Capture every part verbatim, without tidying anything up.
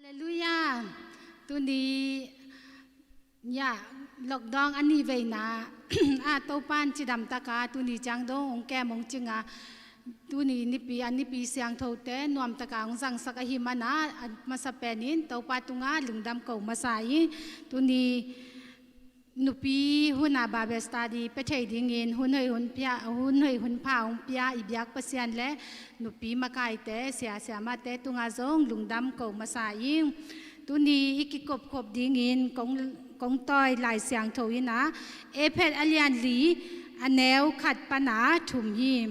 Halleluiah. Tuni, ya, lockdown a nih veina ah Topa'n cidamtaka tuni ciang dong hong kem hong cinga, tuni nipi a nipi siangthote nuamtaka hong zangsak ahih manin a masa penin Topa tunga lungdam ko masa ing. Tuni nupi hun a Bible study pia thei dingin hun hoih hun pha, hun hoih hun pha hong pia i biak Pasian le nupi makaite, sia siamahte tunga zong lungdam ko masa ing. Tuni i kikopkhop dingin kong, kong tawi Lai Siangtho in ah Efesa a lian li a neu khat pan a thum hi.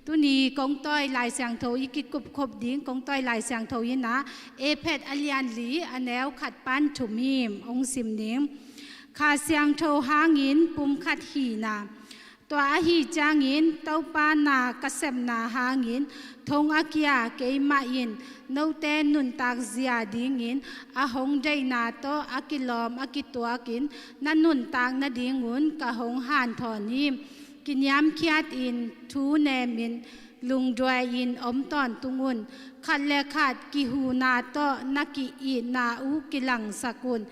Tuni kong tawi Lai Siangtho i kikupkhop ding kong tawi Lai Siangtho in ah Efesa a lian li a neu khat pan thum hi. Hong sim ning. Kha Siangtho hangin pumkhat hihna. Tua ahih ciangin Topa na ka sepna hangin thong a kia keimah in note nuntak zia dingin a hong deihna tawh a kilawm a kituakin na nuntak nadingun ka hong hanthawn hi. Kiniamkhiatin, thunemin, lungduai-in om tawntung un. Khat le khat kihuna tawh na ki-itna uh kilangsak un.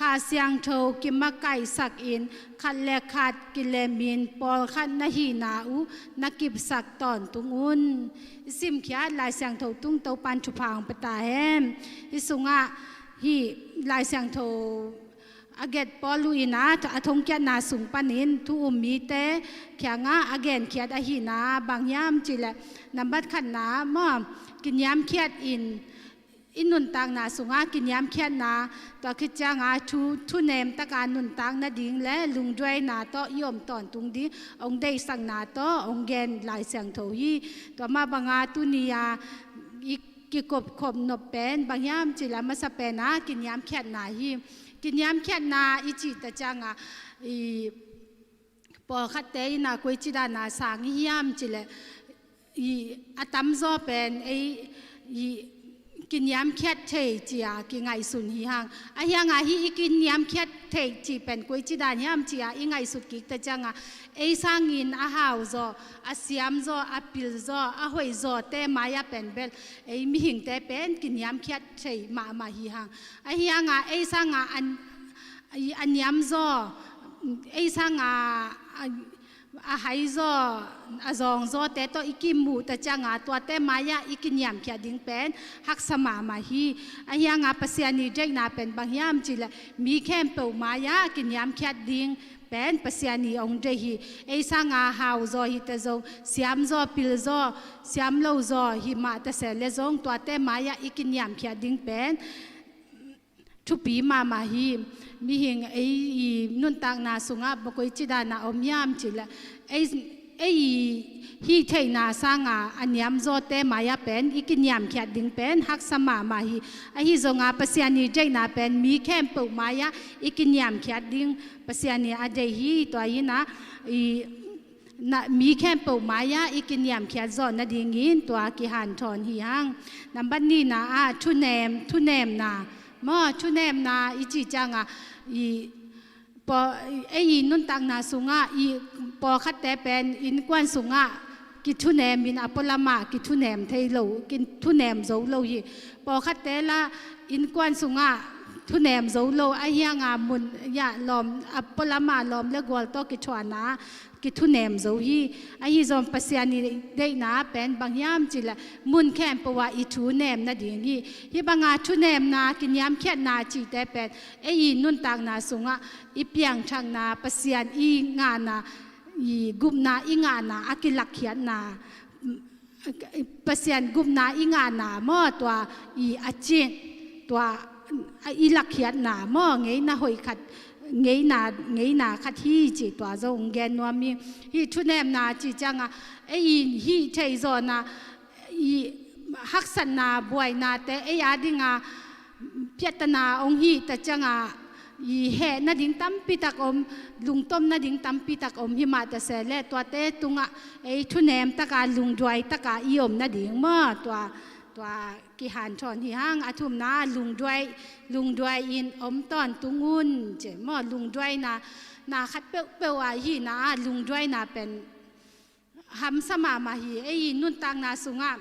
Kha Siangtho kimakaihsakin, khat le khat kilemin pawlkhat na hihna uh na kipsak tawntung un. I simkhiat Lai Siangtho tung Topa'n thupha hong pia ta hen. Hih sungah hih Lai Siangtho a get Paul uh in ah a thongkiatna sung panin thu um mite kiangah a genkhiat ahihna bang hiam cihleh, nambat khatna maw, kiniamkhiatin, i nuntakna sungah kiniamkhiatna, tua khit ciangah thu, thunem taka nuntak nading le lungduaina tawh i om tawntung ding hong deihsakna tawh hong gen Lai Siangtho hi. Tua mah banga tuni-a i kikopkhop nop pen bang hiam cihleh a masa pen ah kiniamkhiatna hi. Kiniamkhiatna i cih ta ciangah i pawlkhatte in ah koici dana sang i hiam cihleh, i a tamzaw pen ei i kiniamkhiat thei ci-a kingaihsun hi hang. Ahi hangah hih i kiniamkhiat thei cih pen koici dan hiam ci-a i ngaihsut kik ta ciangah ei sangin a hauzaw, a siamzaw, a pilzaw, a hoihzawte mai-ah pen bel ei mihingte pen kiniamkhiat thei mahmah hi hang. Ahi hangah ei sangah a, a niamzaw, ei sangah a, a haizaw, a zawngzawte tawh i kimuh ta ciangah tuate mai-ah i kiniamkhiat ding pen haksa mahmah hi. Ahi hangah Pasian i deihna pen bang hiam cihleh mi khempeuh mai-ah kiniamkhiat ding pen Pasian i hong deih hi. Ei sangah hauzaw hi ta zong, siamzaw, pilzaw, siamlozaw hi mah ta se le zong tuate mai-ah i kiniamkhiat ding pen thupi mahmah hi. Mihing ei i nuntakna sungah bang koici dana om hiam cihleh ei, ei i hih theihna sangah a niamzawte mai-ah pen i kiniamkhiat ding pen haksa mahmah hi. Ahi zongah Pasian i deihna pen mi khempeuh mai-ah i kiniamkhiat ding Pasian i a deih hi. Tua in ah i na, mi khempeuh mai-ah i kiniamkhiat zawh nadingin tua kihanthawn hi hang. Nambat nihna ah thunem, thunemna maw, thunemna i cih ciangah i paw, ei i nuntakna sungah i pawlkhatte pen innkuan sungah kithunemin a pualamah kithunem thei lo, kithunem zo lo hi. Pawlkhatte lah innkuan sungah thunem zo lo, ahi hangah mun, ya, lawm, a pualamah lawm le gual tawh kithuahna kithunem zo hi. Ahi zong Pasian i deihna pen bang hiam cihleh mun khempeuh ah i thunem nading hi. Hih banga thunemna, kiniamkhiatna cihte pen ei i nuntakna sungah i piangthakna, Pasian i ngahna, i gupna i ngahna a kilakkhiatna, Pasian gupna i ngahna maw, tua i a cih, tua i lakkhiatna maw, ngeina hoih khat, ngeina, ngeina khat hi cih tua zong hong gen nuam hi. Hih thunemna cih ciangah ei i hih theih zawhna, i haksatna, buainate ei a dinga piattana hong hih ta ciangah i heh nading tampi tak om, lungtom nading tampi tak om hi mah ta se le tuate tungah ei thunem taka, lungduai taka i om nading maw, tua, tua kihanthawn hi hang. A thumna lungduai, lungduai-in om tawntung un ci maw, lungduaina, na khat peuhpeuh ah hihna ah lungduaina pen hamsa mahmah hi. Ei i nuntakna sungah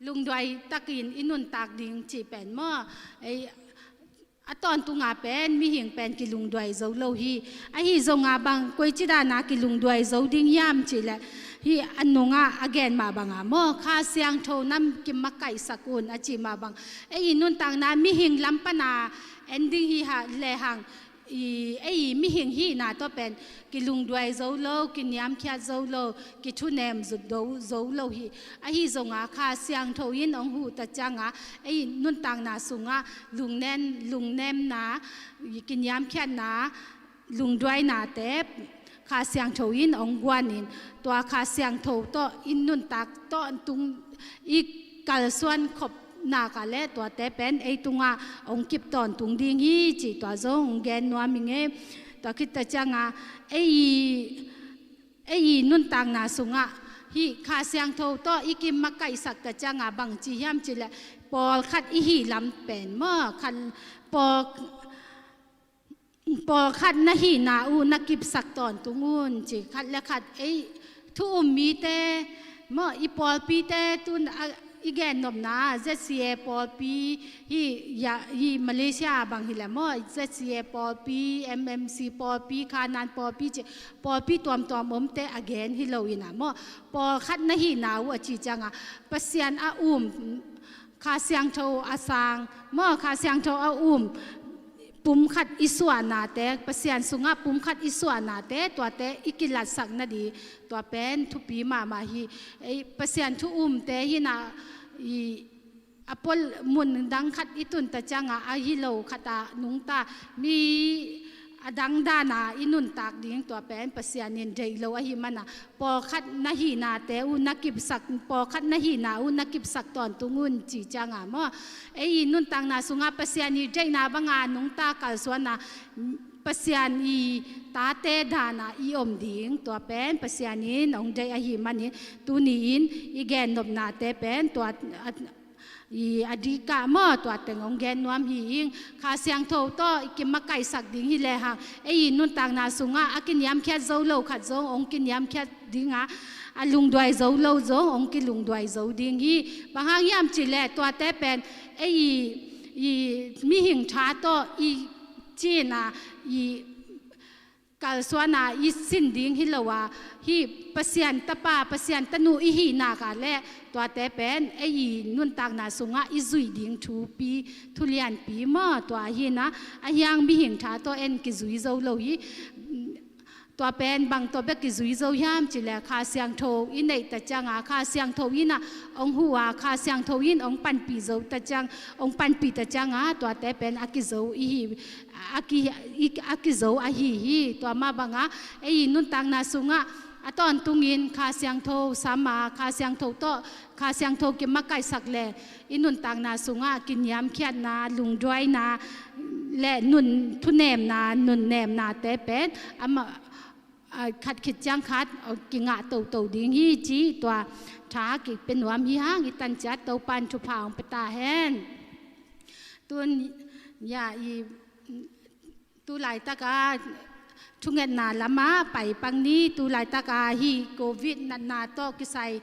lungduai takin i nuntak ding cih pen maw, ei, a tawntunga pen mihing pen kilungduai zo lo hi. Ahi zonga bang koici dana kilungduai zo ding hiam cih leh, hih a nungah a gen mah banga maw, Kha Siangtho na kimakaihsak un a cih mah bang, ei i nuntakna mihing lam pana en ding hi ha lehang, i, ei mihing hihna tawh pen kilungduai zo lo, kiniamkhiat zo lo, kithunem zut do zo lo hi. Ahi zonga Kha Siangtho in hong huh ta cianga, ei nuntakna sungah lungnem, lungnemna, i, kiniamkhiatna, lungduainate Kha Siangtho in hong guanin, tua Kha Siangtho tawh i nuntak tawntung, i kalsuan khop nak a leh tuate pen ei tungah hong kip tawntung ding hi cih tua zong hong gen nuam ing ei. Tua khit ta cianga, ei, ei i nuntakna sungah hih Kha Siangtho tawh i kimakaihsak ta cianga bang ci hiam cih leh, pawlkhat i hih lam pen maw, khat, pawl, pawlkhat na hihna uh na kipsak tawntung un ci. Khat le khat ei thu um mite maw, i pawlpite tun a, i gennopna Z C A pawlpi hi, ya, hi Malaysia bang hileh maw, Z C A pawlpi, M M C pawlpi, Khanan pawlpi ci, pawlpi tuamtuam omte a gen hi lo ina maw, pawlkhat na hihna uh a ci cianga, Pasian a um, Kha Siangtho a sang maw, Kha Siangtho a um, pumkhat i suahnate, Pasian sungah pumkhat i suahnate, tuate i kilatsak nading, tua pen thupi mahmah hi. Ei, Pasian thu umte hina, i, a pol mun dang khat i tun ta cianga, ahi lo khat a nungta, mi a dang dana i nuntak ding, tua pen Pasian in deih lo ahi mana, pawlkhat na hihnate uh na kipsak, pawlkhat na hihna uh na kipsak tawntung un ci cianga maw, ei i nuntakna sungah Pasian i deihna banga nungta kalsuana, Pasian i tate dana i om ding, tua pen Pasian in hong deih ahi manin, tuni-in i gennopnate pen tua, a, i a dikah maw, tua teng hong gen nuam hi ing. Kha Siangtho tawh i kimakaihsak ding hi lehang, ei i nuntakna sungah a kiniamkhiat zo lo khat zong hong kiniamkhiat dinga, a lungduai zo lo zong hong kilungduai zo ding hi. Bang hang hiam cih leh tuate pen ei i, i mihing tha tawh i cina, i kalsuana i sin ding hi lo a, hih Pasian tapa, Pasian tanu i hih nak a leh tuate pen ei i nuntakna sungah i zuih ding thupi, thulianpi maw, tua hina, a hiang mihing tha tawh en kizui zo lo hi. Tua pen bang tawh bek kizui zo hiam cih leh Kha Siangtho i neih ta cianga, Kha Siangtho ina hong huh a, Kha Siangtho in hong panpih zo ta ciang, hong panpih ta cianga, tuate pen a kizo i hi, a ki, i, a kizo ahi hi. Tua mah banga ei i nuntakna sungah a tawntungin Kha Siangtho sam a, Kha Siangtho tawh, Kha Siangtho kimakaihsak leh i nuntakna sungah kiniamkhiatna, lungduaina le nun thunemna, nunnemnate pen amah, a, khat khit ciang khat, a, kingah toto ding hi ci, tua tha kipia nuam hi hang. I tanciat Topan thupha hong pia ta hen. Tun, ya, i, tu laitaka thungetna lama pai pak ni. Tu laitaka hih Covid natna tawh kisai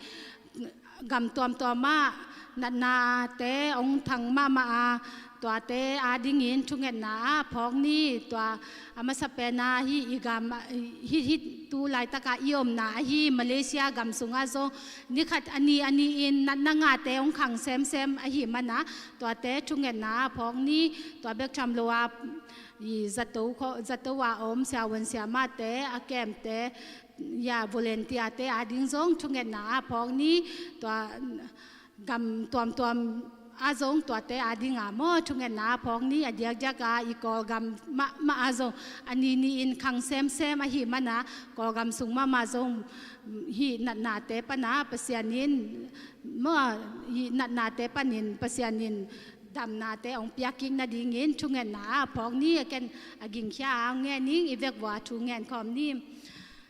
gam tuamtuamah natnate hong thang mahmah a, tuate adingin thungetna ah phawk ni. Tua a masa pena hih i gam, hih, hih tu laitaka i omna ahi Malaysia gam sungah zong ni khat a ni a ni-in natna ngate hong khang semsem ahi mana, tuate thungetna ah phawk ni. Tua bek tham lo a, i zato kho, zato a om siavuan siamahte, a kemte, ya, volunteerte ading zong thungetna ah phawk ni. Tua gam tuamtuam ah zong tuate adinga maw, thungetna ah phawk ni. A diakdiaka i Kawlgam mahmah ah zong a ni ni-in khang semsem ahi mana, Kawlgam sung mahmah zong hih natnate pana Pasian in maw, hih natnate panin Pasian in damnate hong piak kik nadingin thungetna ah phawk ni. A ken a gingkhia a hong ngen ning, i vekvua thu ngen khawm ni.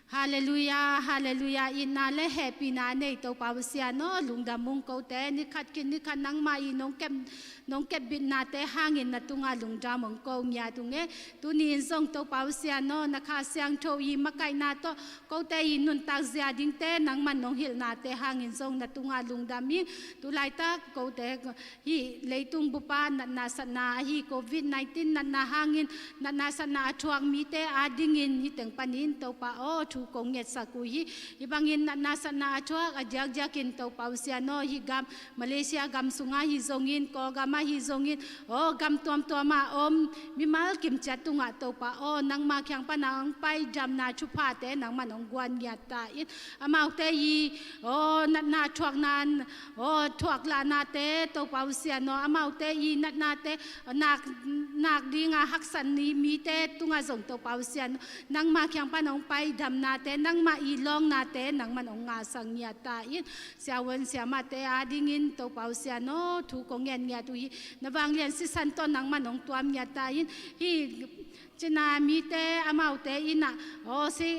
Halleluiah, halleluiah. Itna le hehpihna nei Topa Pasian aw, lungdam ung. Kote ni khat khit ni khat nangmah in nong kem nong kepbitnate hangin na tungah lungdam hong ko ngiat ung e. Tuni in zong Topa Pasian aw, na Kha Siangtho i makaihna tawh kote i nuntak zia dingte nangman hong hilhnate hangin zong na tungah lungdam ing. Tulaitak kote hih leitung bupa natna satna ahi covid nineteen natna hangin natna satna a thuak mite adingin hih teng panin Topa aw, thu kong ngetsak uh hi. Hih bangin natna satna a thuak a diakdiakin Topa Pasian aw, hih gam Malaysia gam sungah hi zongin, Kawlgamah hi zongin, aw, gam tuamtuamah om mimal kimciat tungah Topa aw, nangma kiang pana hong pai damna thuphate nangman hong guan ngiat ta in. Amaute i, aw, natna thuakna, aw, thuaklahnate Topa Pasian aw, amaute i natnate nak, nak dinga haksan ni mite tungah zong Topa Pasian aw, nangma kiang pana hong pai damnate, nangma i lawngnate nangman hong ngahsak ngiat ta in. Siavuan siamahte adingin Topa Pasian aw, thu kong ngen ngiat uh hi. Na vanglian sisan tawh nangman hong tuam ngiat ta in. Hih cina mite amaute in ah, aw, si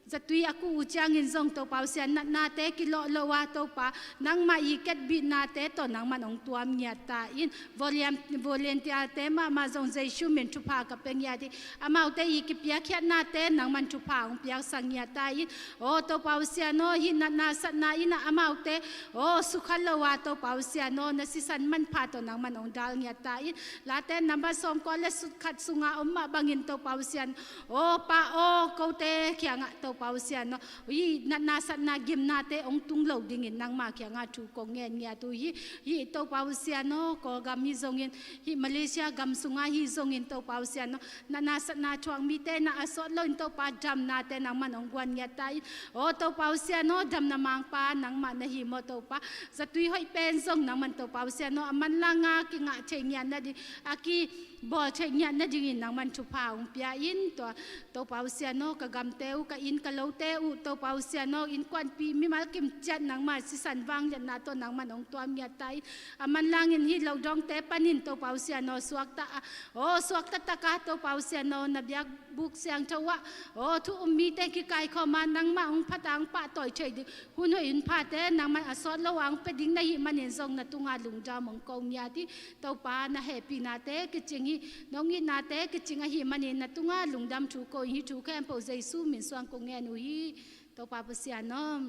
zatui a kuh uh ciangin zong Topa Pasian natnate kilawh lo a Topa, nangmah i kepbitnate tawh nangman hong tuam ngiat ta in. Volunteer, volunteerte mahmah zong Jesu min thupha ka pia ngiat hi. Amaute i kipiakkhiatnate nangman thupha hong piaksak ngiat ta in. Aw Topa Pasian aw, hih natna satna in ah amaute, aw, sukha lo a Topa Pasian aw, na sisan manpha tawh nangman hong dal ngiat ta in. Late nambat sawmkua le sut khat sunga om mah bangin Topa Pasian aw, Pa aw, kote kiangah Topa Pasian aw, hih natna satna gimnate hong tung lo dingin nangma kiangah thu kong ngen ngiat uh hi. Hih Topa Pasian aw, Kawlgam hi zongin, hih Malaysia gam sungah hi zongin Topa Pasian aw, natna satna thuak mite na a sawt loin Topa damnate nangman hong guan ngiat ta in. Aw Topa Pasian aw, damna mangpa nangmah na hi maw Topa? Zatui hoih pen zong nangman Topa Pasian aw, a manlang a kingah thei ngiat nading, a kibawl thei ngiat nadingin nangman thupha hong pia in. Tua Topa Pasian aw, ka gamte uh, ka inn ka lote uh Topa Pasian aw, innkuanpih mimal kimciat nangma sisan vangliatna tawh nangman hong tuam ngiat ta in. A manlangin hih lo dongte panin Topa Pasian aw, suakta a, aw, suakta taka Topa Pasian aw, na biakbuk siangtho ah, aw, thu um mite kikaikhawm a nangmah hong phat a hong pahtawi thei ding hun hoih hun phate nangman a sawt lo a hong pia ding na hih manin zong na tungah lungdam hong ko ngiat hi. Topa na hehpihnate kicing hi, nong itnate kicing ahih manin na tungah lungdam thu ko in, hih thu khempeuh Jesu min suang kong ngen uh hi. Topa Pasian aw.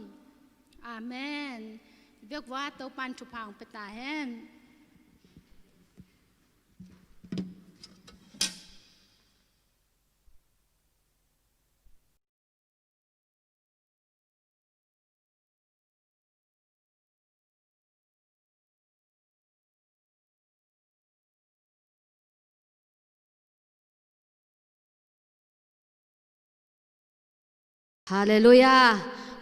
Amen. Biakua Topan thupha hong pia ta hen. Halleluiah.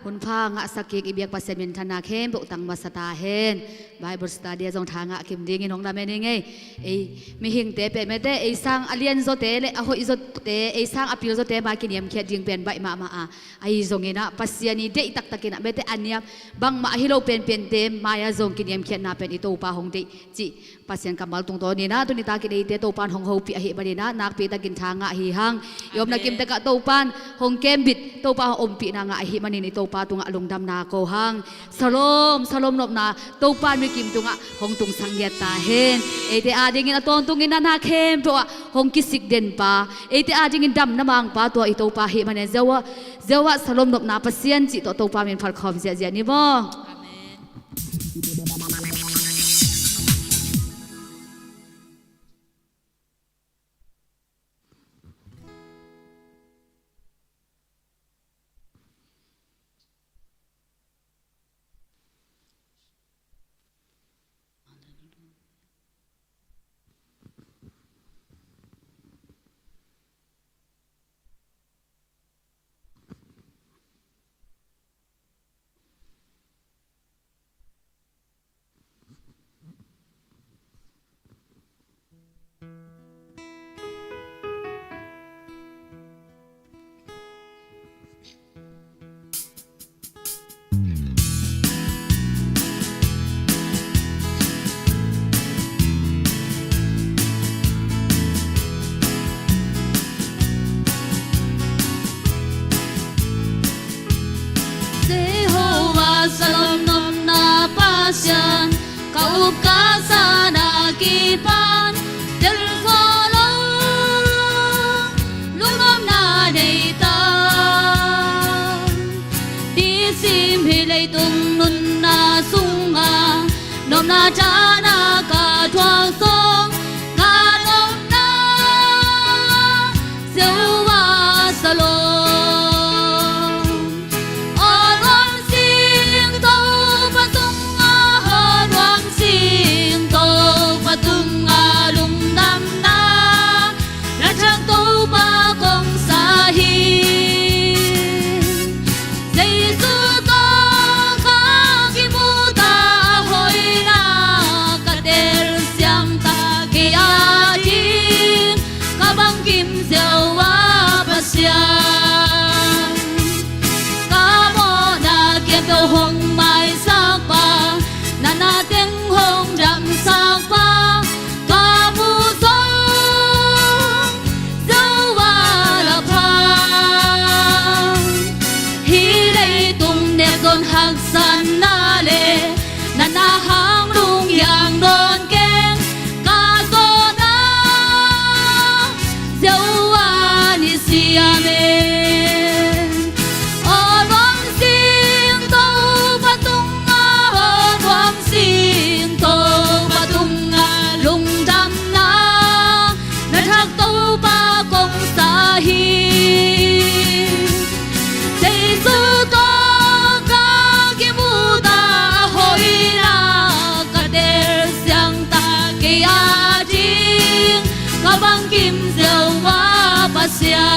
Hunpha ngahsak kik i biak Pasian minthanna khempeuh tang masa ta hen. Bible study ah zong tha ngah kim dingin hong lamen ing ei. Ei mihingte pehmete ei sang a lianzawte le a hoihzawte, ei sang a pilzawte mai kiniamkhiat ding pen baih mahmah a, ahi zongin ah Pasian i deih taktakin ah mete a niam bangmah ahi lo penpente mai-ah zong kiniamkhiatna pen i Topa hong deih cih Pasian kammal tungtawnin ah tuni takin eite Topan hong hopih ahih manin ah nakpi takin tha ngah hi hang. I omna kimtek ah Topan hong kembit, Topa hong ompihna ngah ahih manin i Topa tungah lungdamna ko hang. Salom, salom nopna Topan mikim tungah hong tungsak ngiat ta hen. Eite adingin a tawntungin a na khempeuh ah hong kisik denpa, eite adingin damna mangpa tua i Topa ahih manin Jehovah, Jehovah salom nopna Pasian cih tawh Topa min phat khawm ziahziah ni maw. Amen. Jehovah salom nopna Pasian, ka up ka san a Nopna ka thuak sung, ka nopna Jehovah Shalom. Aw nuam sing Topa tungah, aw nuam sing Topa tungah lungdamna na thak Topa kong sa hi. Jesu tawh ka kimuhta a hoihna ka telsiamta, kei ading ka bangkim Jehovah Pasian. Ka mawhna khempeuh hong maisakpa, na na teng hong damsakpa ka muh zong Jehovah Rapha. Hih leitung nekzon haksatna leh na na hang lunghiang nawn keng, ka zawhna Jehovah Nissi. Amen. Aw nuam sing Topa tungah, aw nuam sing Topa tungah lungdamna na thak Topa kong sa hi. Jesu tawh ka kimuhta a hoihna ka telsiamta, kei ading ka bangkim Jehovah Pasian.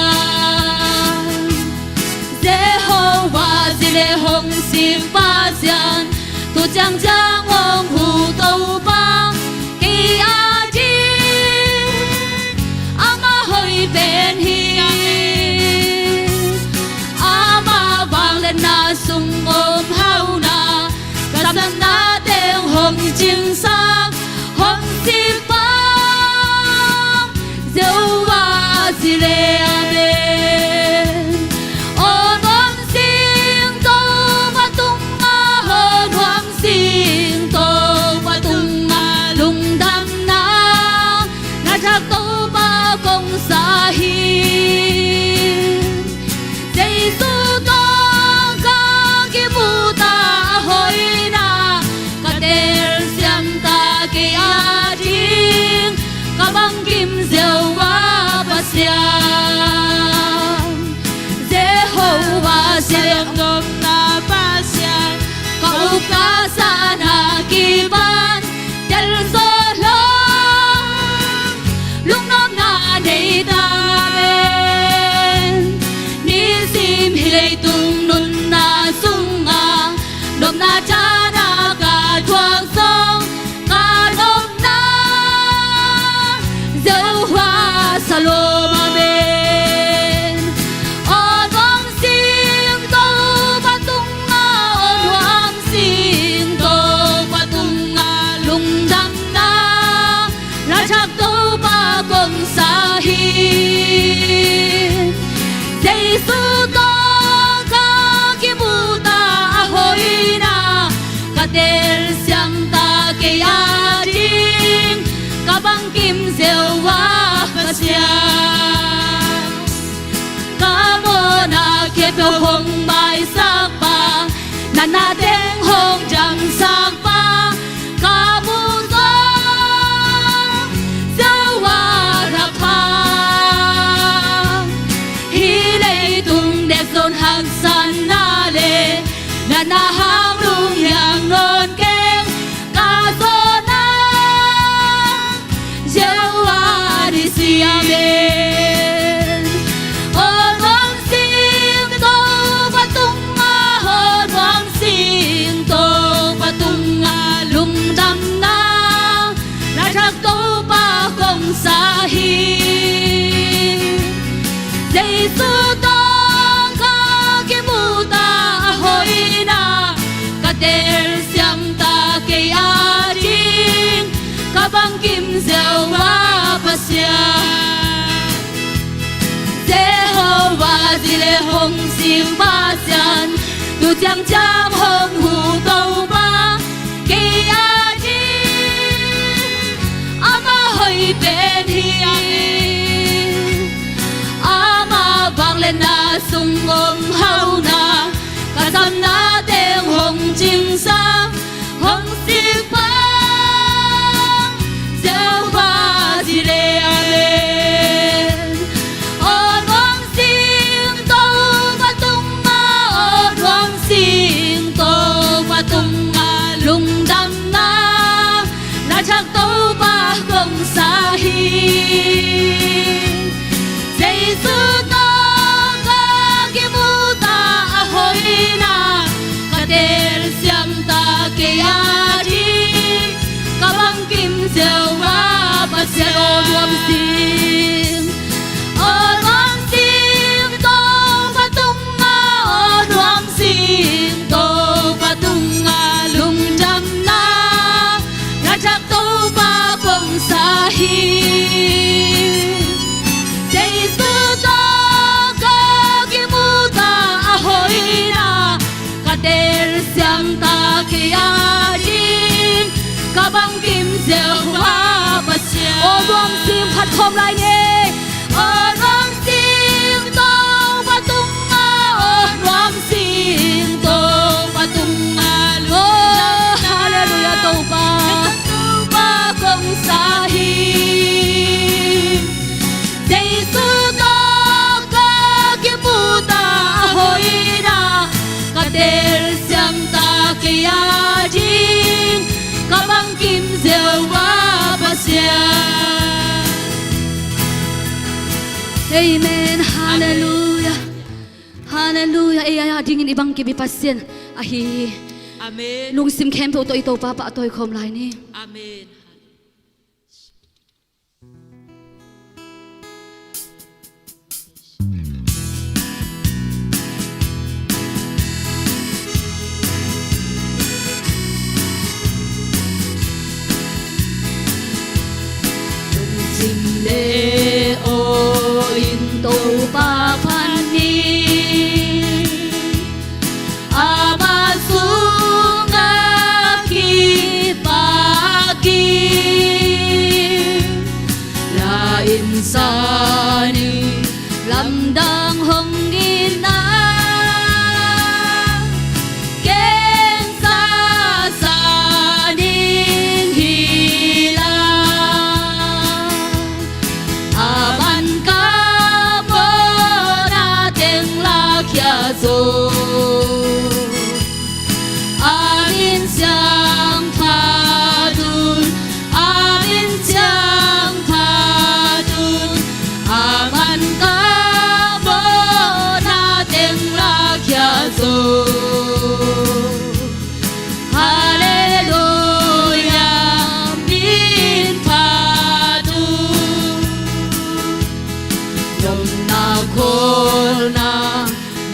Jehovah Jireh hong sik Pasian, tu ciangciang hong huh Topa, kei ading amah hoih pen hi. Amah vangliatna sung om hauna, ka satna teng hong cingsak, hong sikpa Jehovah Jireh. Amen. Aw nuam sing Topa tungah, aw nuam sing Topa tungah lungdamna na thak Topa kong sa hi. Jesu tawh ka kimuhta a hoihna ka telsiamta, kei ading ka bangkim Jehovah Pasian. Jehovah Jireh nopna Pasian, ka up ka sahna kipan tel zo lo, lungnopna nei ta hen. Nisim hih leitung nunna sungah nopna thana ka thuak zong, ka nopna Jehovah Shalom. Amen. Aw nuam sing Topa tungah, aw nuam sing Topa tungah lungdamna na thak Topa kong sa hi. Jesu tawh ka kimuhta a hoihna ka telsiamta, kei ading ka bangkim Jehovah Pasian. Ka mawhna khempeuh hong maisakpa, na na teng hong damsakpa ka muh zong Jehovah Rapha. Hih leitung nekzon haksatna leh na na hang lunghiang nawn keng, ka zawhna Jehovah Nissi. Amen. Aw nuam sing Topa tungah, aw nuam sing Topa tungah lungdamna na thak Topa kong sa hi. Jesu tawh ka kimuhta a hoihna ka telsiamta, kei ading ka bangkim Jehovah Pasian. Jehovah Jireh hong sik Pasian, tu ciangciang hong huh Topa, kei ading amah hoih pen hi. Amah vangliatna sung om hauna, ka satna teng hong cingsak, hong sikpa Topa kong sa hi. Jesu tawh ka kimuh ta a hoihna ka telsiam ta kei a ding ka bangkim Jehovah Pasian aw nuamsim. Aw nuamsim Topa tungah, aw nuamsim Topa tungah lungdamna ka thak Topa kong sa hi. Jesu tawh ka kimuh ta a hoihna ka telsiam ta kei a ding ka bangkim Jehovah Pasian. Aw nuamsim phat khawm lai ni. Aw nuamsim Topa tungah, aw nuamsim Topa tungah lungdamna. Halleluiah Topa. Topa kong sa hi. Jesu tawh ka kimuh ta a hoihna ka telsiam ta kei a ding ka bangkim Jehovah Pasian. Amen. Halleluiah. Halleluiah. Ei a dingin i bangkim i Pasian ahi hi. Amen. Lungsim khempeuh tawh i Topa pahtawi khawm lai ni. Amen. Lungsim le aw in Topa phat ni. Ama sungah kipak in, la in sa ning, lamdang hong itna. Ken sa sa ning hi la, aman ka mawhna teng lakhia zaw. A min siangtho un, a min siangtho un, aman ka mawhna teng lakhia zaw. Halleluiah, min phat un. Lawmna khawlna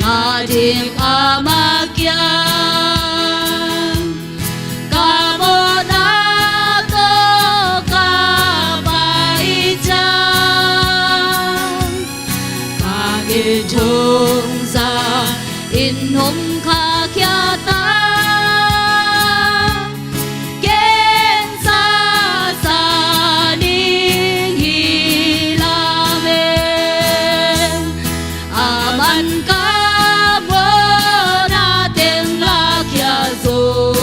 ngah ding ama kiang, ka mawhna tawh ka pai ciang, ka it hong za in hong khakhia ta. Ken sa sa ning hi lamen, aman ka mawhna teng lakhia zaw.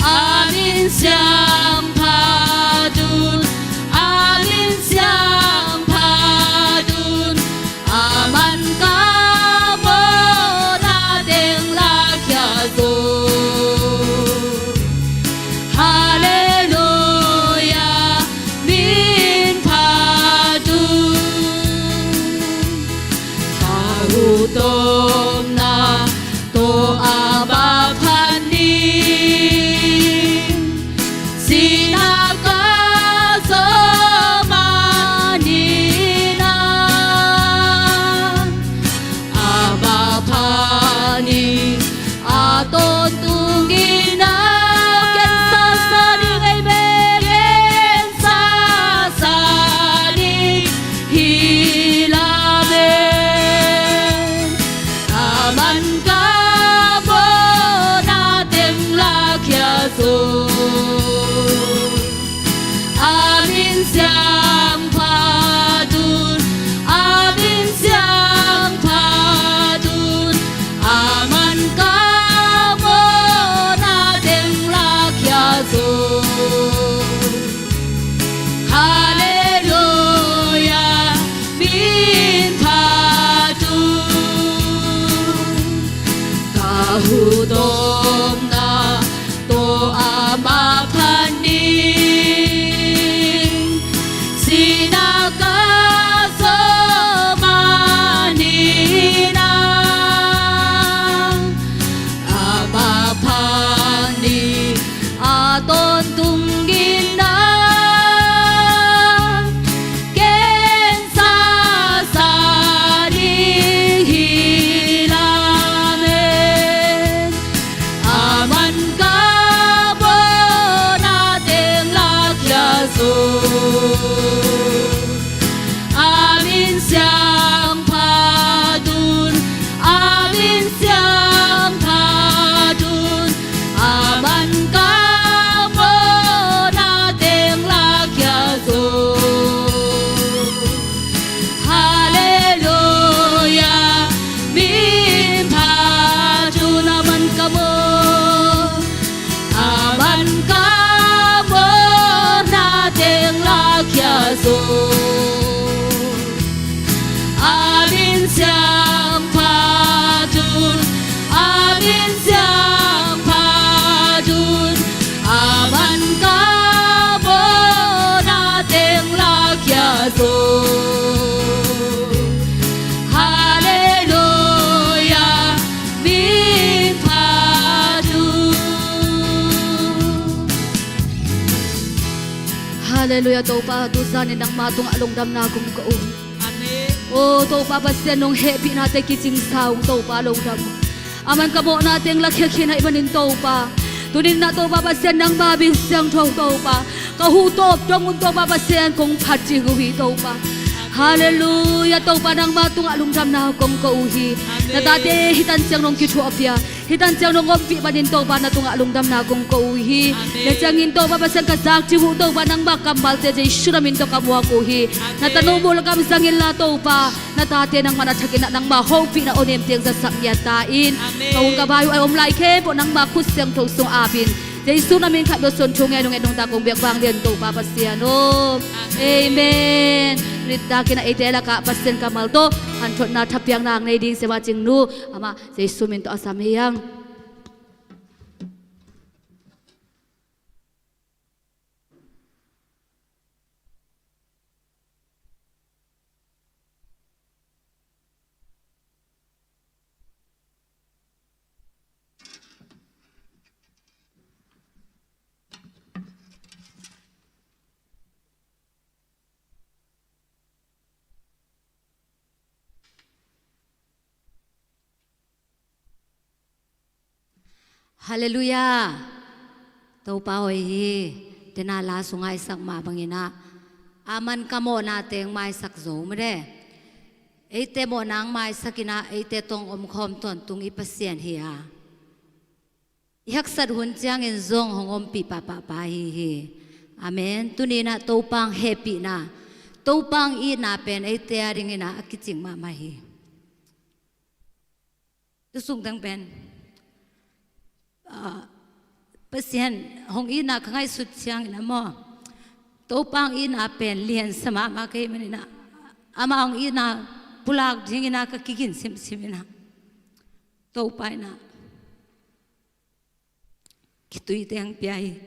A min siangtho un, a min siangtho un, aman ka mawhna teng lakhia zaw. Halleluiah, min phat un. Ka huhtawmna tawh ama phat ning, sihna ka zawh ma ni na, ama phat ning, a tawntung in na. Ken sa sa ning, amen. Ken sa sa ning hi lamen, aman ka mawhna teng lakhia zaw. Halleluiah. Topa, tu zanin nangma tungah lungdamna kong ko uh hi. Amen. O Topa Pasian, nong hehpihnate kicing sa ung Topa, lungdam. A man ka mawhnate ong lakhia khin ahih manin Topa, tuni-in ah Topa Pasian, nangma min siangtho Topa, ka huh tawp dong un Topa Pasian, kong phat ding uh hi Topa. Halleluiah. Topa, nangma tungah lungdamna kong ko uh hi. Amen. Na tate hih tan ciang nong kithuahpih a, hih tan ciang nong ompih manin Topa, na tungah lungdamna kong ko uh hi. Amen. Tua ciangin Topa Pasian, ka zak ding uh Topa, nangma kammalte Jesu na min tawh ka muak uh hi. Amen. Na tanu mul gam zang inla Topa, na tate nangmah na thakin ah nangma hopihna awnemte ong zasak ngiat ta in. Amen. Ka ung ka bai uh a om lai khempeuh nangma khut siangtho sungah ap in. Jesu na min khat bek sung thu ngen nong en nong tak kong biak vanglian Topa Pasian aw. Amen. Amen. Rittak in ah eite lakah Pasian kammal tawh hanthotna thapiakna nei ding Sia Vacing nu, amah Jesu min tawh a sam hi hang. Halleluiah. Topa hoih hi. Tena la sungah i sak mah bangin ah, a man ka mawhnate ong maisak zo mate, eite mawhna ong maisak in ah eite tawh ong omkhawm tawntung i Pasian hi a, i haksat hun ciangin zong hong ompih pahpah pa ahi hi. Amen. Tuni-in ah Topa ong hehpihna, Topa ong itna pen eite adingin ah a kicing mahmah hi. Tu sung teng pen, ah, Pasian hong itna ka ngaihsut ciangin ah maw, Topa ong itna pen liansa mahmah ka hih manin ah, amah ong itna pulak dingin ah ka kigin simsim in ah, Topa in ah khitui teng pia hi.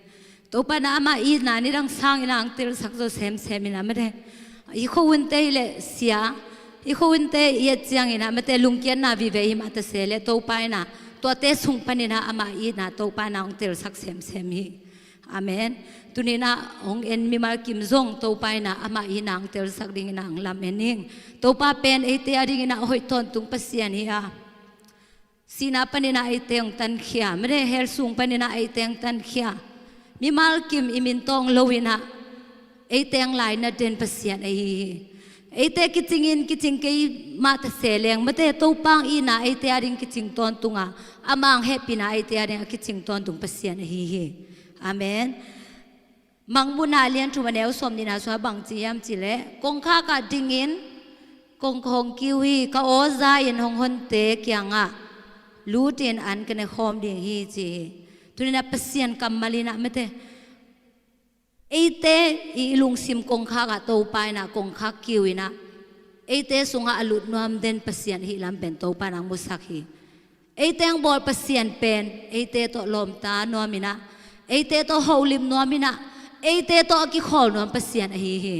Topa in ah amah itna nidang sangin ah ong telsak zo semsem in ah mate, i khuahunte hi leh sia, i khuahunte i et ciangin ah mate, lungkiatna vive hi mah ta se leh Topa in ah tuate sung panin ah amah itna Topa in ah ong telsak semsem hi. Amen. Tuni-in ah hong en mimal kim zong Topa in ah amah itna ong telsak dingin ah ong lamen ing. Topa pen eite adingin ah hoih tawntung Pasian hi a, sihna panin ah eite ong tankhia mate, hell sung panin ah eite ong tankhia, mimal kim i min tawh ong lo in ah eite ong lainat den Pasian ahi hi. Eite kicingin kicing kei mah ta se leng mate, Topa ong itna eite ading kicing tawntung a, amah ong hehpihna eite ading a kicing tawntung Pasian ahi hi. Amen. Mangmuhna a lian thum a neu sawmnihna sungah bang ci hiam cih leh, kongkhak ah dingin kongkhak hong kiu hi, ka aw za-in hong honte kiangah lutin an ka ne khawm ding hi ci hi. Tuni-in ah Pasian kammal in ah mate, eite i lungsim kongkhak ah Topa in ah kongkhak kiu in ah eite sungah a lut nuam den Pasian ahih lam pen Topa in ah ong musak hi. Eite ong bawl Pasian pen eite tawh lawmta nuam in ah, eite tawh holim nuam in ah, eite tawh a kikhawl nuam Pasian ahi hi.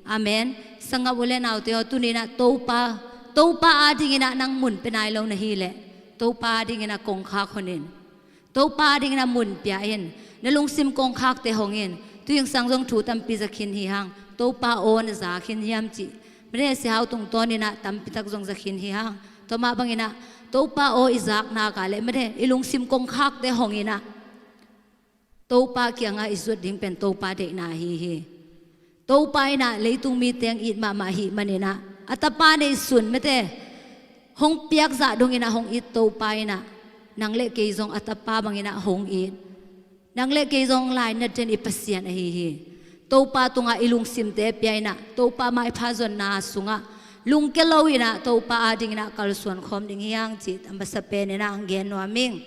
Amen. Sanggam u leh naute aw, tuni-in ah Topa, Topa adingin ah nang mun pia nai lo na hih leh, Topa adingin ah kongkhak hon in. Topa adingin ah mun pia in. Na lungsim kongkhakte hong in. Tuingsang zong thu tampi za khin hi hang. Topa aw na za khin hiam cih mate, Sia Hau tungtawnin ah tampi tak zong za khin hi hang. Tua mah bangin ah Topa aw i zak nak leh mate, i lungsim kongkhakte hong in ah Topa kiangah i zuat ding pen Topa deihna ahi hi. Topa in ah leitung mite ong it mahmah ahih manin ah, a Tapa neihsun mate, hong piak zah dongin ah hong it Topa in ah, nang leh kei zong a Tapa bangin ah hong it, nang leh kei zong lainat den i Pasian ahi hi. Topa tungah i lungsimte pia in ah, Topa maipha zonna sungah lungkia lo in ah, Topa adingin ah kalsuan khawm ding hi hang cih a masa penin ah ong gen nuam ing.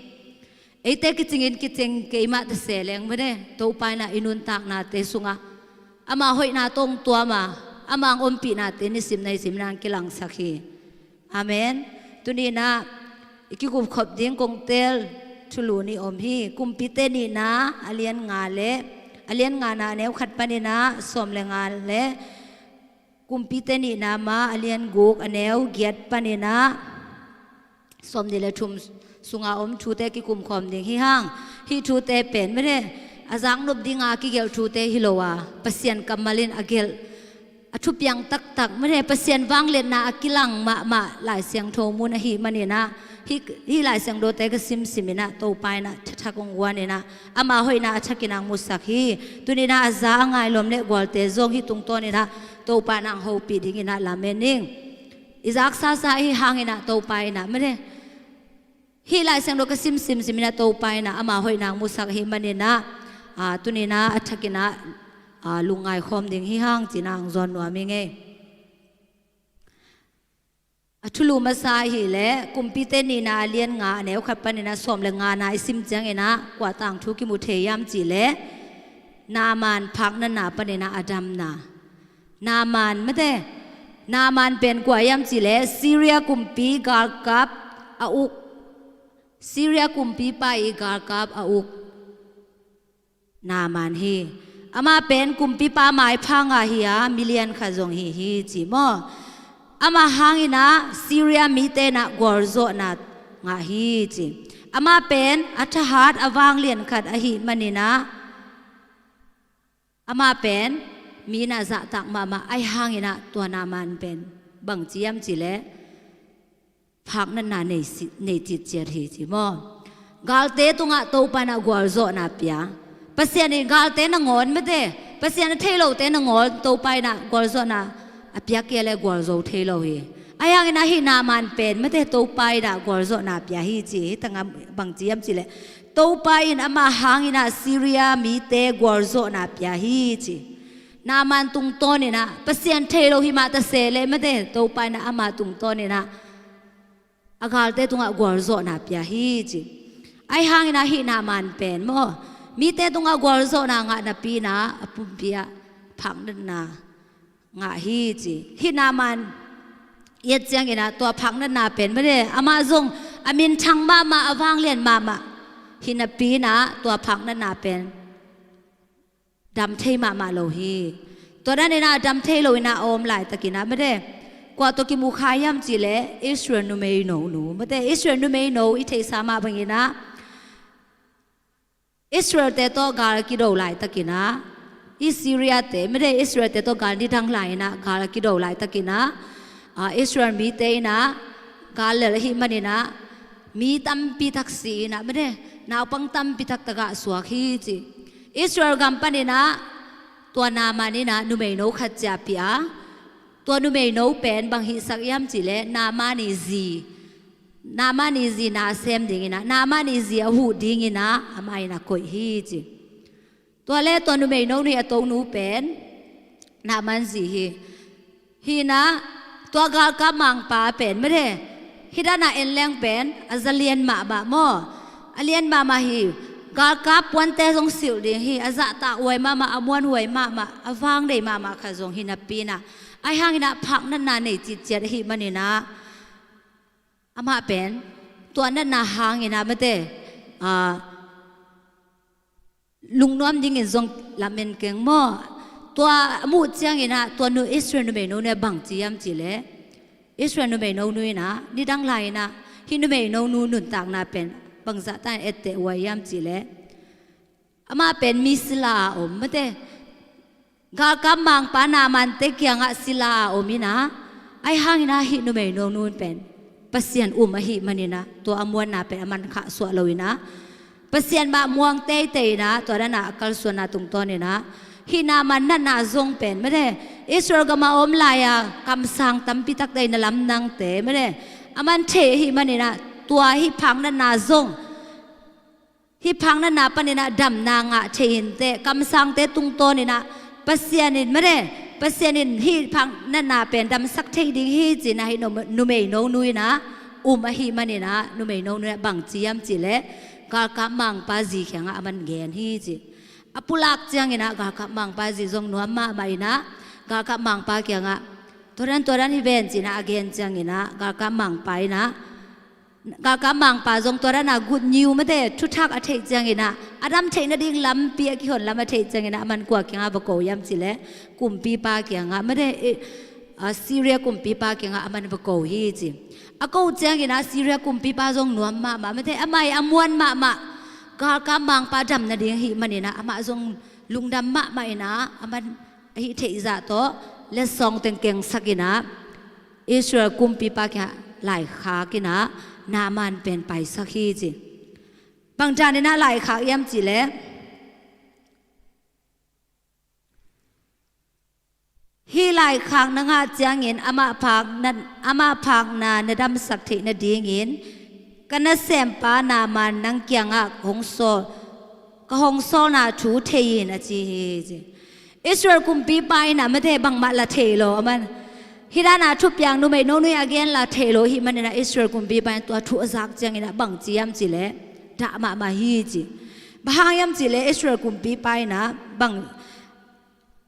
Eite kicingin kicing kei mah ta se leng mate, Topa in ah i nuntaknate sungah ama hoihna tawh ong tuam a, ama ong ompihnate nisim naisim in ah ong kilangsak hi. Amen. Tuni-in ah i kikupkhop ding kong teel thulu nih om hi. Kumpite nihna a lian nga leh, a lian ngana a neu khat panin ah sawm leh nga leh, Kumpite nihna mah a lian guk a neu giat panin ah sawmnih leh thum sunga om thute kikumkhawm ding hi hang. Hih thute pen mate, a zaknop dinga kigelh thute hi lo a, Pasian kammal in a gelh, a thupiang taktak, mate, Pasian vangliatna a kilang mahmah Lai Siangtho mun ahih maninah, hih, hih Lai Siangthote ka simsim inah Topa inah thathak hong guan inah ama hoihna a thakin ang musak hi. Tuninah a za a ngai lawm le gualte zong hih tungtawn inah Topa inah ang hopih ding inah lamen ning. I zaksa sa ahih hang inah Topa inah, mate, hih Lai Siangtho ka simsim sim inah Topa inah ama hoihna ang musak ahih maninah, a, tuninah a thakinah, a, lungngai khawm ding hi hang cinah ang zawn nuam hi ngei. A thulu masa ahih leh Kumpite nihna a lian nga a neu khat paninah sawm le ngana i sim cianginah kua tangthu kimu thei hiam cih leh Naaman phaknatna paninah a damna. Naaman, mate, Naaman pen kua hiam cih leh Syria kumpi galkap a uk, Syria kumpipa i galkap a uk Naaman hi. Amah pen kumpipa maipha ngah hi a, milian khat zong hi hi ci maw? Amah hang inah Syria mite inah gualzawhna ngah hi ci. Amah pen a thahat a vanglian khat ahih maninah amah pen mi inah zahtak mahmah ahih hang inah tua Naaman pen bangci hiam cih leh phaknatna nei si-, nei citciat hi ci maw? Galte tungah Topa inah gualzawhna pia. Pasian in galte nangawn, mate, Pasian a thei lote nangawn Topa inah gualzawhna a piak kei leh gualzo thei lo hi. Ahih hang inah hih Naaman pen, mate, Topa inah gualzawhna pia hi ci. Hih tangah bangci hiam cih leh Topa in amah hang inah Syria mite gualzawhna pia hi ci. Naaman tungtawn inah Pasian thei lo hi mah ta se leh, mate, Topa inah amah tungtawn inah a galte tungah gualzawhna pia hi ci. Ahih hang inah hih Naaman pen maw, mite tungah gualzawhna ngah napi inah a pumpi ah phaknatna ngah hi ci. Hih Naaman i et cianginah tua phaknatna pen, mate, amah zong a minthang mahmah, a vanglian mahmah hi napi inah tua phaknatna pen dam thei mahmah lo hi. Tua dan inah dam thei lo inah a om laitakinah, mate, kua tawh kimu kha hiam cih leh Israel numeino nu, mate, Israel numeino i theihsa mah banginah Israelte tawh gal a kido laitakinah, i Syriate, mate, Israelte tawh gal nidang lai inah gal a kido laitakinah, a, Israel mite inah gal lel ahih maninah mi tampi tak si inah, mate, naupang tampi taktak gah suak hi ci. Israel gam paninah tua Naaman inah numeino khat ciahpih a, tua numeino pen bang hihsak hiam cih leh Naaman i zi, Naaman i zi na sem dinginah, Naaman i zi a huh dinginah amah inah koih hi ci. Tua le tua numeino nu hi a tonu pen Naaman zi hi. Hi inah tua galkap mangpa pen, mate, hih dan a en leng pen a za lian mahmah maw? A lian mahmah hi. Galkap puante zong silh ding hi. A zahtak huai mahmah, a muan huai mahmah, a vang dei mahmah khat zong hi napi inah, ahih hang inah phaknatna nei citciat ahih maninah amah pen tua natna hang inah, mate, a, lungnuam dingin zong lamen keng maw? Tua a muh cianginah tua nu, Israel numeino nu inah bangci hiam cih leh, Israel numeino nu inah nidang lai inah hih numeino nu nuntakna pen bangzah takin etteh huai hiam cih leh, amah pen mi sila a om, mate, galkap mangpa Naamante kiangah sila a om inah, ahih hang inah hih numeino nu pen Pasian um ahih maninah tua a muanna pen a man khahsuah lo inah, Pasian mah muang teitei inah tua dan a a kalsuanna tungtawn inah hih Naaman natna zong pen, mate, Israel gam a om lai-a kamsang tampi takte in a lamdangte, mate, a man thei ahih maninah tua hih phaknatna zong, hih phaknatna paninah damna ngah thei inteh, kamsangte tungtawn inah Pasian in, mate, Pasian in hih phaknatna pen damsak thei ding hi ci inah hih nu-, numeino nu inah um ahih maninah numeino nu inah bangci hiam cih leh galkap mangpa zi kiangah a man gen hi ci. A pulak cianginah galkap mangpa zi zong nuam mahmah inah galkap mangpa kiangah tua dan tua dan hi ven ci inah a gen cianginah galkap mangpa inah, galkap mangpa zong tua dan a good news, mate, thuthak a theih cianginah, a dam theih nading lampi a kihon lam a theih cianginah a man kua kiangah va ko hiam cih leh kumpipa kiangah, mate, i, a, Syria kumpipa kiangah a man va ko hi ci. A ko cianginah Syria kumpipa zong nuam mahmah, mate, amah i a muan mahmah galkap mangpa dam nading ahih maninah amah zong lungdam mahmah inah, amah ahih theihzah tawh letsong teng kengsak inah Israel kumpipa kiangah laikhak inah Naaman pen paisak hi ci. Bang daninah laikhak hiam cihleh, hih laikhak na ngah ciangin amah phakna, amah phakna na damsak theih nadingin ka nasempa Naaman nang kiangah hong sawl, ka hong sawlna thu thei in a ci hi ci. Israel kumpipa inah mate bangmah la thei lo, aman hih dana thupiang numei nonui a gen la thei lo ahih maninah Israel kumpipa in tua thu a zak cianginah bang ci hiam cihleh, dah mahmah hi ci. Bang hang hiam cihleh Israel kumpipa inah bang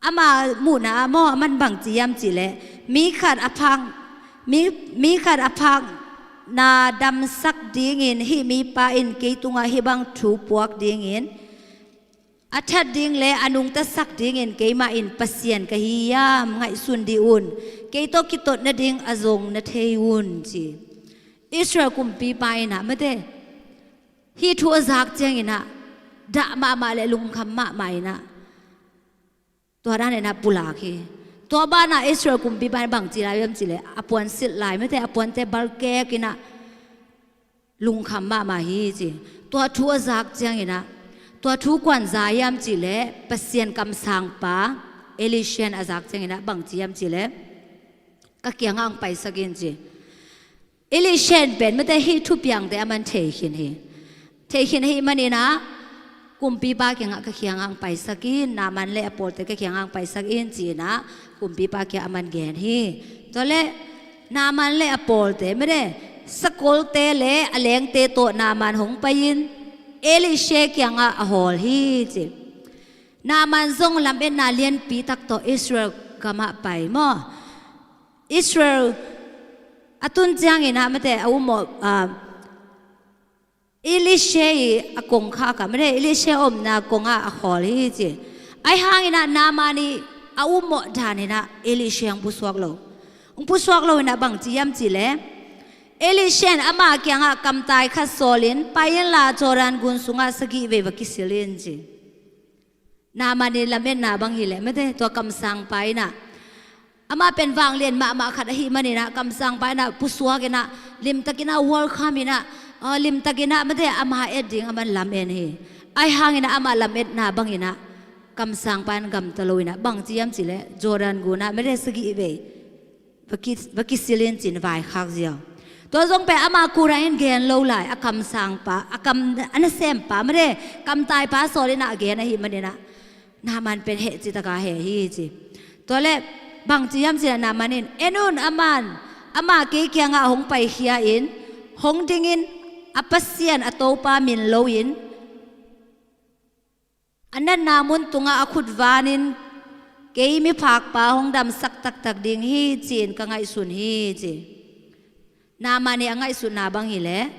ama muhna ah maw, aman bang ci hiam cihleh, mi khat a phak, mi, mi khat a phakna damsak dingin hih mipa in kei tungah hih bang thu puak dingin a that ding le a nungtasak dingin keimah in Pasian ka hi hiam ngaihsun dih un. Kei tawh kitot nading a zong na thei un ci. Israel kumpipa inah mate hih thu a zak cianginah dah mahmah le lungkham mahmah inah tua daninah pulak hi. Tua banah Israel kumpipa in bang ci lai hiam cihleh, a puan silh lai mate, a puante balkek inah lungkham mahmah hi ci. Tua thu a zak cianginah, tua thu kuan za hiam cihleh, Pasian kamsangpa Elisha in a zak cianginah bang ci hiam cihleh, ka kiangah hong paisak in ci. Elisha in pen mate hih thupiangte aman thei khin hi. Thei khin ahih maninah kumpipa kiangah ka kiangah hong paisak in, Naaman le a pawlte ka kiangah hong paisak in ci-inah kumpipa kiangah aman gen hi. Tua le Naaman le a pawlte mate sakolte le a lengte tawh Naaman hong pai-in Elisha kiangah a hawl hi ci. Naaman zong lametna lianpi tak tawh Israel gamah pai maw? Israel a tun cianginah mate a ummawh, ah, Elisha i a kongkhak ah mate Elisha omna kongah a khawl hi ci. Ahi hanginah Naaman i a ummawh daninah Elisha hong pusuak lo. Hong pusuak lo inah bang ci hiam cihleh, Elisha in ama kiangah kamtai khat sawlin pai inla Jordan gun sungah sagih vei va kisil in ci. Naaman i lametna bang hileh mate tua kamsangpa inah, amah pen vanglian mahmah khat ahih maninah kamsangpa inah pusuak inah limtak inah welcome inah, ah, limtak inah mate ama et ding aman lamen hi. Ahi hanginah amah lametna banginah kamsangpa in gamta lo inah bang ci hiam cihleh Jordan gunah mate sagih vei va ki, va kisil in cin vaikhak ziau. Tua zong pen ama kura in gen lo lai, a kamsangpa, a kam, a nasempa mate kamtaipa sawl inah a gen ahih maninah Naaman pen heh citaka heh hi ci. Tua le bang ci hiam cihleh Naaman in, en un, aman ama kei kiangah hong paikhia in hong dingin a Pasian a Topa min loin a natna mun tungah a khut vanin kei miphakpa hong damsak taktak ding hi ci-in ka ngaihsun hi ci. Naaman i a ngaihsutna bang hileh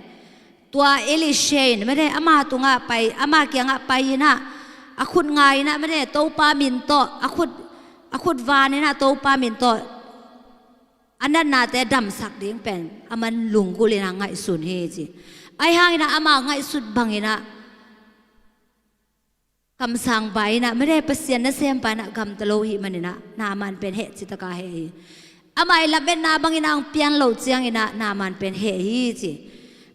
tua Elisha in mate ama tungah pai, ama kiangah pai inah a khut ngai inah mate Topa min tawh a khut, a khut van inah Topa min tawh a natnate damsak ding pen aman lunggulh inah ngaihsun hi ci. Ahi hanginah ama ngaihsut banginah kamsangpa inah mate Pasian nasempa inah gamta lo ahih maninah Naaman pen heh citaka heh hi. Amah i lametna banginah hong pian loh cianginah Naaman pen heh hi ci.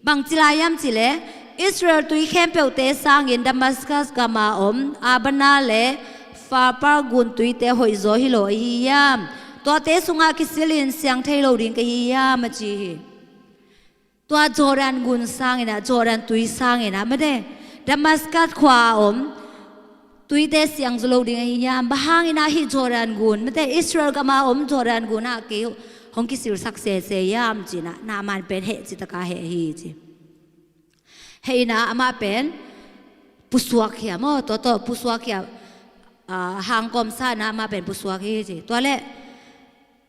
Bang ci lai hiam cihleh, Israel tui khempeuhte sangin Damaskas gama om Abana le Pharpar gun tuite hoihzaw hi lo ahi hiam? Tuate sungah kisilin siang thei lo ding ka hi hiam a ci hi. Tua Jordan gun sanginah, Jordan tui sanginah mate Damaskas khua a om tuite siang zaw lo ding ahi hiam? Bang hanginah hih Jordan gun mate Israel gama om Jordan gunah kei hong kisilsak sese hiam cinah Naaman pen heh citaka heh hi ci. Heh inah amah pen pusuak hi a maw, tua tawh pusuak hi a, ah, hangkawm sa inah amah pen pusuak hi ci. Tua le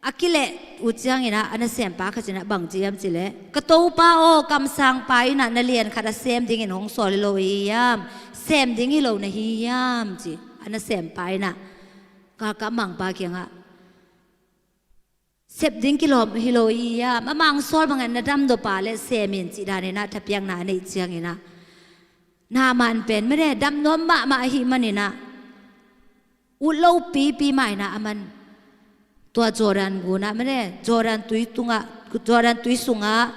a kileh uh cianginah a nasempa khat inah bang ci hiam cihleh, ka topa aw, kamsangpa inah na lian khat a sem dingin hong sawl hi lo hi hiam? Sem ding hi lo na hi hiam ci. A nasempa inah galkap mangpa kiangah sep ding kilawm hi lo hi hiam? Amah hong sawl bangin na damdawpa le sem in cih daninah thapiakna a neih cianginah Naaman pen mate dam nuam mahmah ahih manin ah, ut lo pipi mah in ah aman tua Jordan gun ah mate, Jordan tui tungah, Jordan tui sungah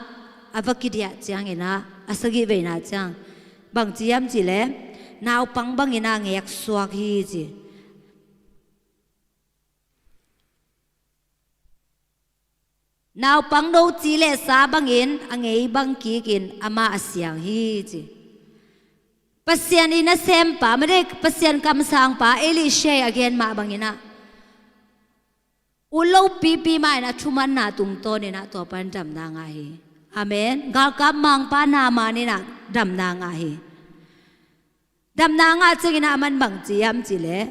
a va kidiah ciangin ah, a sagih veina ciang bangci hiam cih leh, naupang bangin ah ngeksuak hi ci. Naupang no ci le sa bangin a ngei bang kikin amah a siang hi ci. Pasian i nasempa mate, Pasian kamsangpa Elisha a gen mah bangin ah, ut lo pipi mah in ah thumanna tungtawnin ah tua pan damna ngah hi. Amen. Galkap mangpa Naaman in ah damna ngah hi. Damna ngah ciangin ah aman bangci hiam cih leh,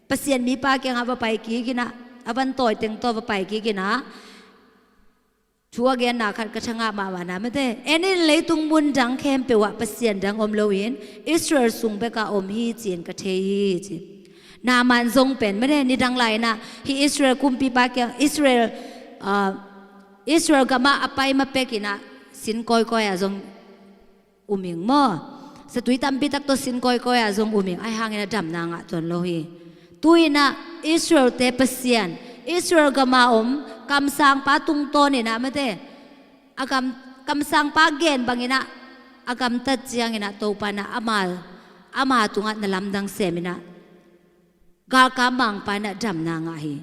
Pasian mipa kiangah va pai kikin ah, a van tawi teng tawh va pai kikin ah, thu a genna khat ka thangah mahmah na mate, en in, leitung mun dang khempeuh ah pasian dang om loin Israel sung bekah om hi ci-in ka thei hi ci. Naaman zong pen mate, nidang lai-in ah hih Israel kumpipa kiang, Israel, ah, Israel gamah a pai ma pekin ah sin kawikawi ah zong um ing maw? Satui tampi tak tawh sin kawikawi ah zong um ing, ahi hangin ah damna ngah tuan lo hi. Tu-in ah Israel-te Pasian, Israel gama om kamsangpa tungtawnin ah mate, a gam, kamsangpa gen bangin ah a gamtat ciangin ah Topa in ah ama, ama tungah na lamdang semin ah galkap mangpa in ah damna ngah hi.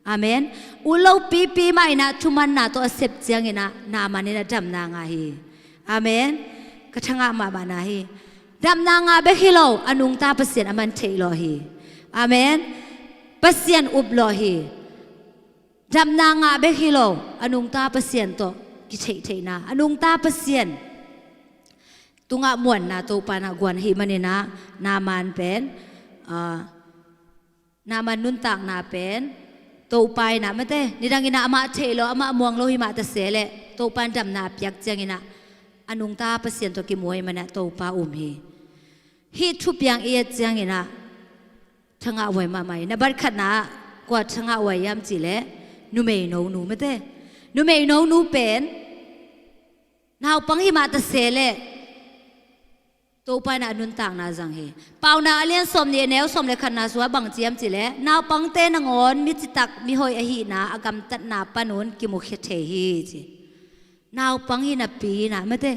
Amen. Ut lo pipi mah in ah thumanna tawh a sep ciangin ah Naaman in ah damna ngah hi. Amen. Ka thangah mahmah na hi. Damna ngah bek hi lo, a nungta Pasian aman theih lawh hi. Amen. Pasian up lawh hi. Damna ngah bek hi lo, a nungta Pasian tawh kitheihtheihna, a nungta Pasian tungah muanna Topa in ah guan ahih manin ah, Naaman pen, ah, Naaman nuntakna pen Topa in ah mate, nidangin ah amah theih lo, amah muang lo hi mah ta se leh, Topa in damna a piak ciangin ah a nungta Pasian tawh kimu ahih manin ah Topa um hi. Hih thupiang i et ciangin ah thangah huai mahmah hi. Na bat khatna ah kua thangah huai hiam cih leh, numei no nu mate. Numei no nu pen naupang hi mah ta se leh Topa in ah a nuntakna zang hi. Paunak a lian sawmnih, a neu sawm le khatna sungah bangci hiam cih leh, naupangte nangawn mi citak mi hoih ahihna a gamtatna panun kimukhia thei hi ci. Naupang hi napi in ah mate,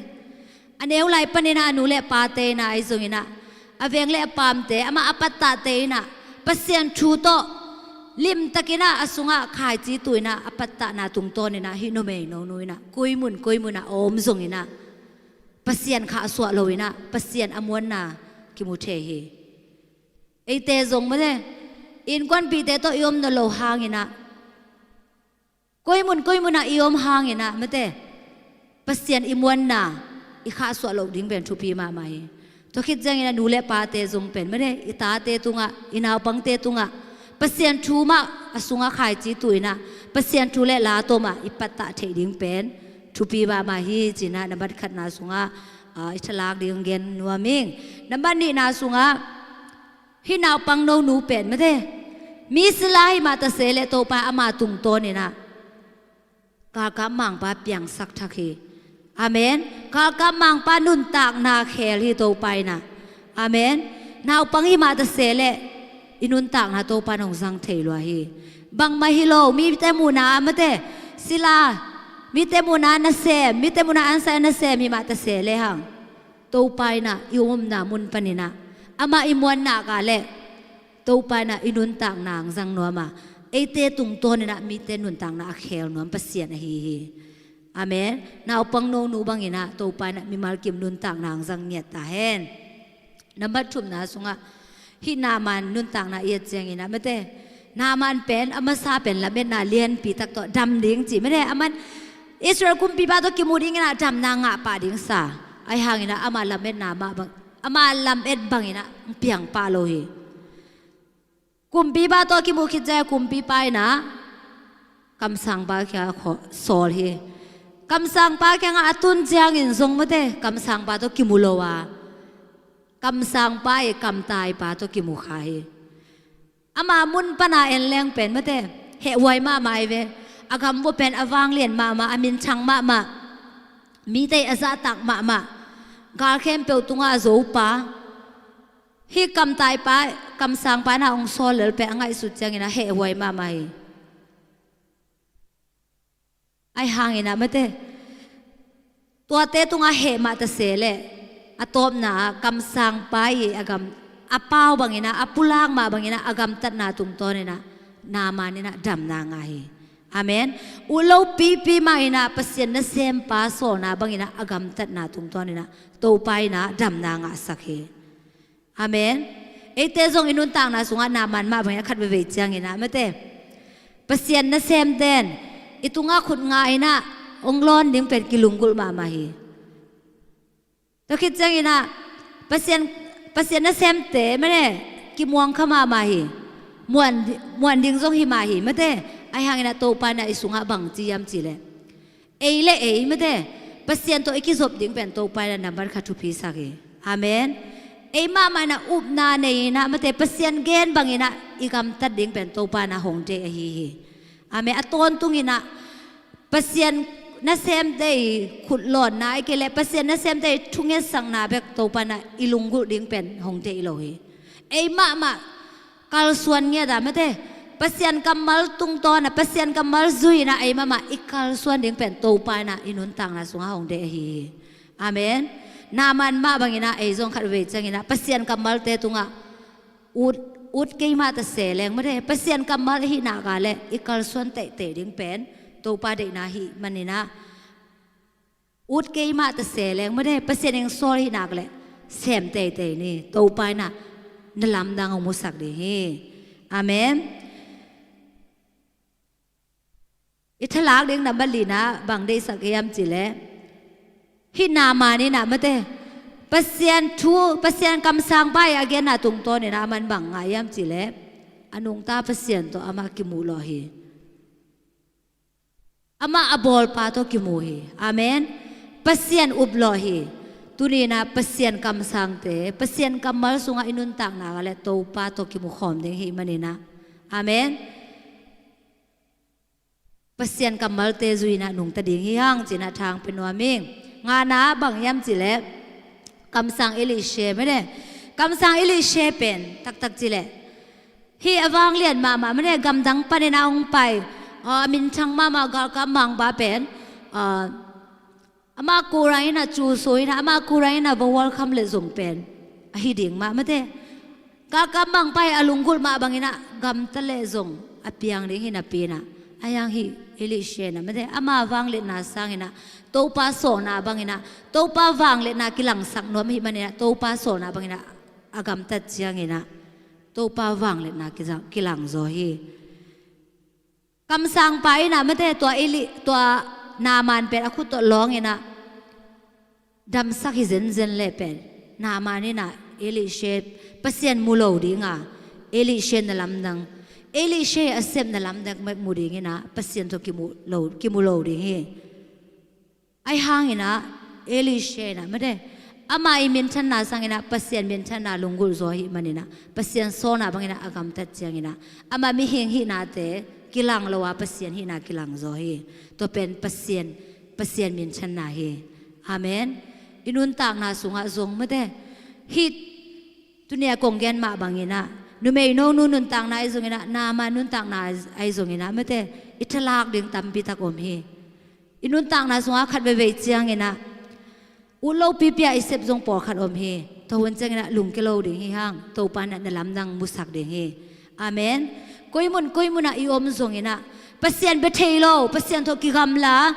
a neu lai panin ah a nu le pate in ah, ahi zongin ah a veng le a paamte, amah a pattahte in ah Pasian thu tawh limtakin ah a sungah khaici tu-in ah a pattahna tungtawnin ah hih numei no nu in ah koimun koimun ah a om zongin ah Pasian khahsuah loin ah Pasian a muanna kimu thei hi. Eite zong mate, innkuanpihte tawh i om nawn loh hangin ah, koimun koimun ah i om hangin ah mate, Pasian i muanna i khahsuah loh ding pen thupi mahmah hi. Tua khit ciangin ah nu le pate zong pen mate, i tate tungah, i naupangte tungah Pasian thu mah a sungah khaici tu-in ah Pasian thu le la tawh mah i pattah theih ding pen thupi mahmah hi ci-in ah na bat khatna sungah, ah, i thalak ding gen nuam ing. Na bat nihna sungah hih naupang no nu pen mate, mi sila hi mah ta se leh Topa in ama tungtawnin ah galkap mangpa piangsak thak hi. Amen. Galkap mangpa nuntakna khel hi Topa in ah. Amen. Naupang hi mah ta se leh i nuntakna Topa in hong zang thei lua hi. Bangmah hi lo, mite muhna ah mate, sila, mite muhna ah nasem, mite muhna ah ansai ah nasem hi mah ta se lehang, Topa in ah i omna mun panin ah amah i muan nak leh Topa in ah i nuntakna hong zang nuam a, eite tungtawnin ah mite nuntakna a khel nuam Pasian ahi hi. Amen. Naupang no nu bangin ah Topa in ah mimal kim nuntakna hong zang ngiat ta hen. Na bat thumna sungah hih Naaman nuntakna i et ciangin ah mate, Naaman pen a masa pen lametna lianpi tak tawh dam ding ci mate, aman Israel kumpipa tawh kimu dingin ah damna ngah pah ding sa. Ahi hangin ah ama lametna mah bang, ama lamet bangin ah piang pah lo hi. Kumpipa tawh kimu khit ciang kumpipa in ah kamsangpa kiangah kho-, sawl hi. Kamsangpa kiangah a tun ciangin zong mate, kamsangpa tawh kimu lo a, kamsangpa i kamtaipa tawh kimu kha hi. Ama mun pana en leng pen mate, hehhuai mahmah hi ve. A gam vua pen a vanglian mahmah, a minthang mahmah, mite a zahtak mahmah. Gal khempeuh tungah a zopa, hih kamtaipa, kamsangpa in ah hong sawl lel pen a ngaihsut ciangin ah hehhuai mahmah hi. Ahi hangin ah mate, tuate tungah heh mah ta se leh, a tawpna ah kamsangpa i a gam, a pau bangin ah, a pulak mah bangin ah a gamtatna tungtawnin ah Naaman in ah damna ngah hi. Amen. Ut lo pipi mah in ah Pasian nasempa sawlna bangin ah a gamtatna tungtawnin ah Topa in ah damna ngahsak hi. Amen. Eite zong i nuntakna sungah Naaman mah bangin a khat veivei ciangin ah mate, Pasian nasemten i tungah khut nga in ah hong lawn ding pen kilunggulh mahmah hi. Tua khit ciangin ah Pasian, Pasian nasemte mate kimuang kha mahmah hi. Muan, muan ding zong hi mah hi mate. Ahi hangin ah Topa in ah i sungah bang ci hiam cih leh, ei le ei mate, Pasian tawh i kizop ding pen Topa in ah nambat khat thupisak hi. Amen. Ei mahmah in ah upna nei in ah mate, Pasian gen bangin ah i gamtat ding pen Topa in ah hong deih ahi hi. Amen. A tawntungin ah Pasian nasemte i khut lawnna, ahih kei leh Pasian nasemte i thungetsakna bek Topa in ah i lunggulh ding pen hong deih lo hi. Ei mahmah kalsuan ngiat ah mate, Pasian kammal tungtawn ah, Pasian kammal zui in ah ei mahmah i kalsuan ding pen Topa in ah i nuntakna sungah hong deih ahi hi. Amen. Naaman mah bangin ah ei zong khat veivei ciangin ah Pasian kammalte tungah ut, ut kei mah ta se leng mate, Pasian kammal ahih nak leh i kalsuan teitei ding pen Topa deihna ahih manin ah, ut kei mah ta se leng mate, Pasian in sawl ahih nak leh sem teitei ni, Topa in ah na lamdang hong musak ding hi. Amen. I thalak ding nambat lina bang deihsak hiam cih leh, hih Naaman in ah mate, Pasian thu, Pasian kamsangpa i a genna tungtawnin ah aman bang ngah hiam cih leh, a nungta Pasian tawh amah kimuh lawh hi. Amah a bawlpa tawh kimu hi. Amen. Pasian up lawh hi. Tuni in ah Pasian kamsangte, Pasian kammal sungah i nuntakna leh Topa tawh kimu khawm ding ahih manin ah. Amen. Pasian kammalte zui in ah nungta ding hi hang ci-in ah thang pia nuam ing. Ngana bang hiam cih leh, kamsang Elisha mate. Kamsang Elisha pen taktak cih leh, hih a vanglian mahmah mate, gamdang panin ah hong pai, a minthang mahmah galkap mangpa pen, a, amah kura in ah, cu so in ah, amah kura in ah va welcome leh zong pen ahi ding mah mate. Galkap mangpa i a lunggulh mah bangin ah gamta leh zong a piang ding hi napi in ah, ahi hang hih Elisha in ah mate, ama vangliatna sangin ah, Topa sawlna bangin ah, Topa vangliatna kilangsak nuam ahih manin ah, Topa sawlna bangin ah a gamtat ciangin ah Topa vangliatna kiza-, kilangzaw hi. Kamsangpa in ah mate, tua Eli, tua Naaman pen a khut tawh lawng in ah damsak hi zenzen leh pen, Naaman in ah Elisha, Pasian mu lo ding a, Elisha na lamdang, Elisha a sepna lamdang bek mu ding in ah Pasian tawh kimu lo, kimu lo ding hi. Ahi hangin ah Elisha in ah mate, ama i minthanna sangin ah Pasian minthanna lunggulh zaw ahih manin ah, Pasian sawlna bangin ah a gamtat ciangin ah, ama mihing hihnate kilang lo a, Pasian hihna kilang zaw hi. Tua pen Pasian, Pasian minthanna hi. Amen. I nuntakna sungah zong mate, hih tuni a kong gen mah bangin ah, numei nonu nuntakna ahi zongin ah, Naaman nuntakna ahi zongin ah mate, i thalak ding tampi tak om hi. I nuntakna sungah khat veivei ciangin ah, ut lo pipi a i sep zong pawlkhat om hi. Tua hun ciangin ah lungkia lo ding hi hang, Topa in ah na lamdang musak ding hi. Amen. Koi mun koi mun ah i om zongin ah, Pasian bia thei lo, Pasian tawh kigamla,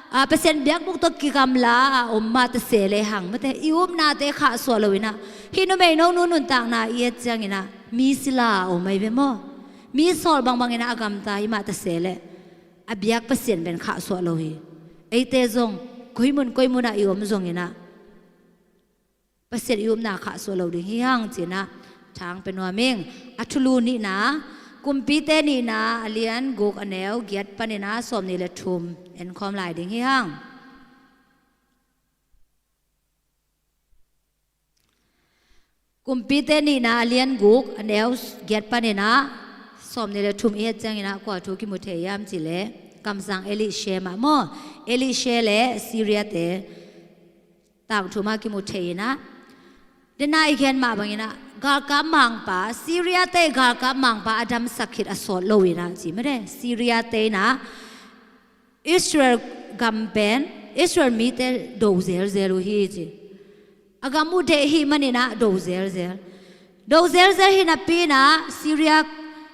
a, Pasian biakbuk tawh kigamla a om mah ta se lehang mate, i upnate khahsuah lo in ah, hih numei nonu nuntakna i et ciangin ah mi sila a om ahi ve maw? Mi sawl bangbang in ah a gamta hi mah ta se leh, a biak Pasian pen khahsuah lo hi. Eite zong koi mun koi mun ah i om zongin ah, Pasian i upna khahsuah lo ding hi hang ci-in ah thang pia nuam ing. A thulu nihna, Kumpite nihna a lian guk a neu giat panin ah sawmnih le thum en khawm lai ding hi hang. Kumpite nihna a lian guk a neu giat panin ah sawmnih le thum i et ciangin ah kua thu kimu thei hiam cih leh, kamsang Elisha mah maw? Elisha le Syria-te tangthu mah kimu thei inah, dena i gen mah banginah galkap mangpa, Syria te galkap mangpa a damsak khit a sawt lo inah ci mate. Syria te inah Israel gam pen Israel mite do zelzel uh hi ci. A gam uh deh hi maninah do zelzel, do zelzel hi napi inah Syria,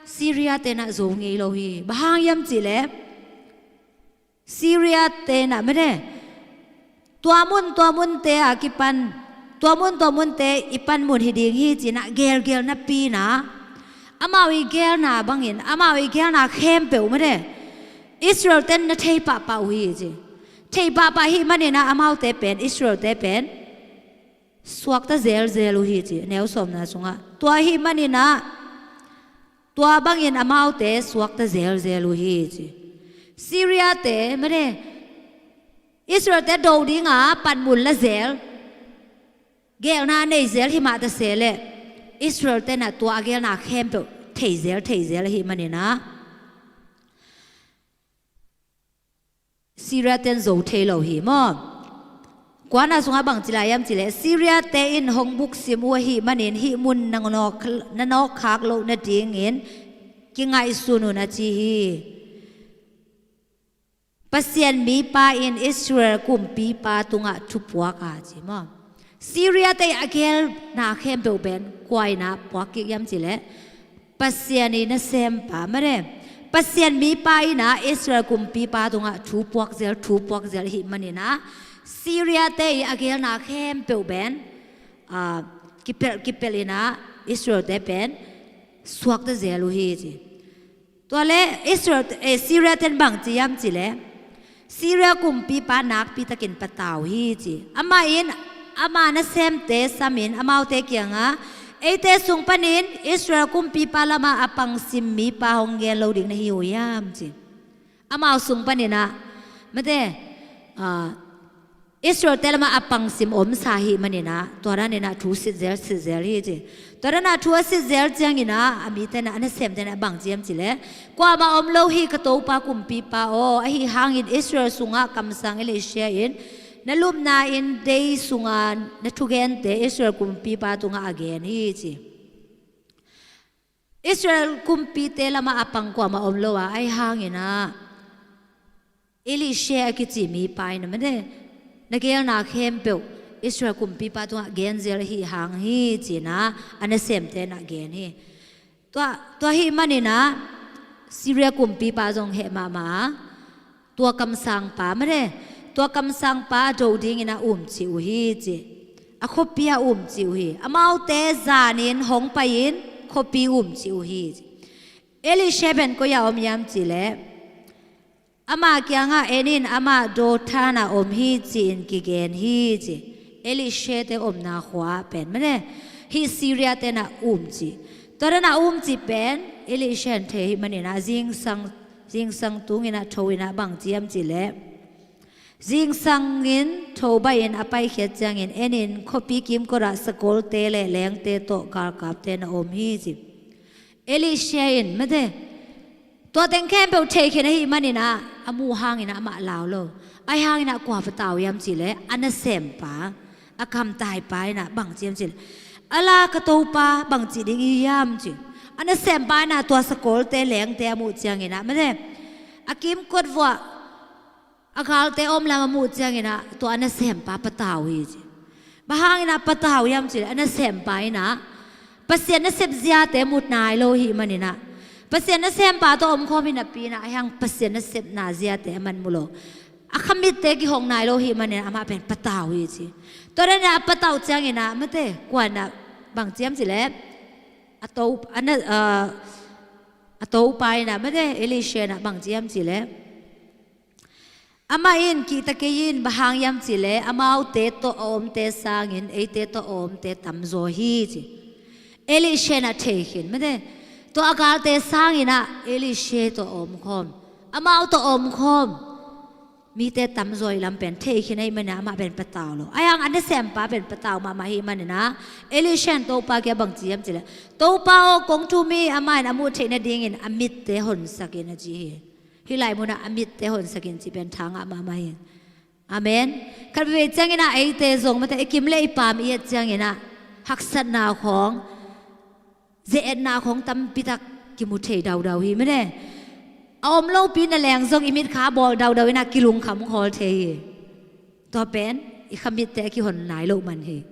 Syria tenah zo ngei lo hi. Bang hang hiam cihleh Syria tenah mate, tua mun tua munte a kipan, tua mun tua munte i panmun hi ding hi cinah gelgel napi inah amau i gelna bangin, amau i gelna khempeuh mate Israel ten na thei pahpah uh hi ci. Thei pahpah hi maninah amaute pen, Israel te pen suakta zelzel uh hi ci, neu sawmna sungah. Tua hi maninah tua bangin amaute suakta zelzel uh hi ci. Syria te mate Israel te do dinga panmun la zel, gelna nei zel hi mah ta se leh Israel tenah tua a gelna khempeuh thei zel, thei zel ahi maninah Syria ten zo thei lo hi maw. Kuana sungah bangci lai hiam cihleh, Syria te in hong buksim uh ahi manin hih mun na nawk, na nawkkhak loh nadingin kingaihsun un a ci hi. Pasian mipa in Israel kumpipa tungah thupuak a ci maw. Syria te a gelna khempeuh pen kua inah puak kik hiam cihleh, Pasian i nasempa mate, Pasian mipa inah Israel kumpipa tungah thupuak zel, thupuak zel hi maninah Syria te i a gelna khempeuh pen, ah, kipelh kipelh inah Israel te pen suakta zel uh hi ci. Tua le Israel, eh, Syria ten bangci hiam cihleh, Syria kumpipa nakpitakin patau hi ci. Amah in ama nasemte samin amaute kiangah, eite sung panin Israel kumpipa lamah a pangsim mipa hong gen lo ding na hi uh hiam ci. Amau sung paninah mate, ah, Israel te lamah a pangsim omsa hi maninah tua daninah thu sitzel sitzel hi ci. Tua danah thu a sitzel cianginah a mitenah, a nasem tenah bangci hiam cihleh, kuamah om lo hi ka Topa kumpipa aw, ahi hangin Israel sungah kamsang Elisha in na lupna inn dei sunga na thugente Israel kumpipa tungah a gen hi ci. Israel kumpite lamah a pang kuamah om lo a, ahi hanginah Elisha a kici mipa in mate, na gelna khempeuh Israel kumpipa tungah genzel ahi hang hi cinah a nasemte nah gen hi. Tua, tua hi maninah Syria kumpipa zong heh mahmah a, tua kamsangpa mate, tua kamsangpa do dinginah umcih uh hi ci. A khuapi ah umcih uh hi. Amaute zanin hong pai-in khuapi umcih uh hi ci. Elisha pen koi-ah om hiam cihleh, ama kiangah en in, amah Dothan ah om hi ci-in kigen hi ci. Elisha te omna khua ah pen mate, hih Syria tenah umcih. Tua danah umcih pen Elisha in thei hi maninah zingsang, zingsang tunginah tho inah bangci hiam cihleh, zingsangin tho baih in a paikhiat ciangin en in, khuapi kimkot ah sakawlte le lengte tawh galkapte na om hi ci. Elisha in mate, tua teng khempeuh thei khin ahi maninah a muh hanginah amah lau lo. Ahi hanginah kua patau hiam cihleh, a nasempa, a kamtaipa inah bangci hiam cihleh, ala ka Topa bangci ding i hiam ci. A nasempa inah tua sakawlte lengte a muh cianginah mate, a kimkot vuah a galte om lam a muh cianginah tua a nasempa patau hi ci. Bang hanginah patau hiam cihleh, a nasempa inah Pasian nasep ziate mu nai lo hi maninah, Pasian nasempa tawh omkhawm hi napi inah ahi hang Pasian nasepna ziate a man mu lo. A khamitte kihong nai lo hi maninah amah pen patau hi ci. Tua danah a patau cianginah mate, kuanah bangci hiam cihleh, a to, a na, ah, a Topa inah mate, Elisha inah bangci hiam cihleh, amah in kihta kei in, bang hang hiam cihleh amaute tawh a omte sangin eite tawh a omte tamzaw hi ci. Elisha inah thei khin mate, tua a galte sanginah Elisha tawh a omkhawm, amau tawh a omkhawm mite tamzaw i lam pen thei khin ahi maninah amah pen patau lo. Ahi hang a nasempa pen patau mahmah hi maninah Elisha in Topa kiang bangci hiam cihleh, Topa aw, kong thum hi, amah in a muh theih nadingin a mitte honsak in a ci hi. Hih lai munah a mitte honsak in cih pen tha ngah mahmah hi. Amen. Khat veivei ciangin ah eite zong mate, i kim le i pam i et ciangin ah haksatna khawng, ze-etna khawng tampitak kimu thei daudau hi mate. A om lopi na leng zong i mitkha bawl daudau in ah kilungkham khawl thei hi. Tua pen i khamitte a kihon nai loh man hi.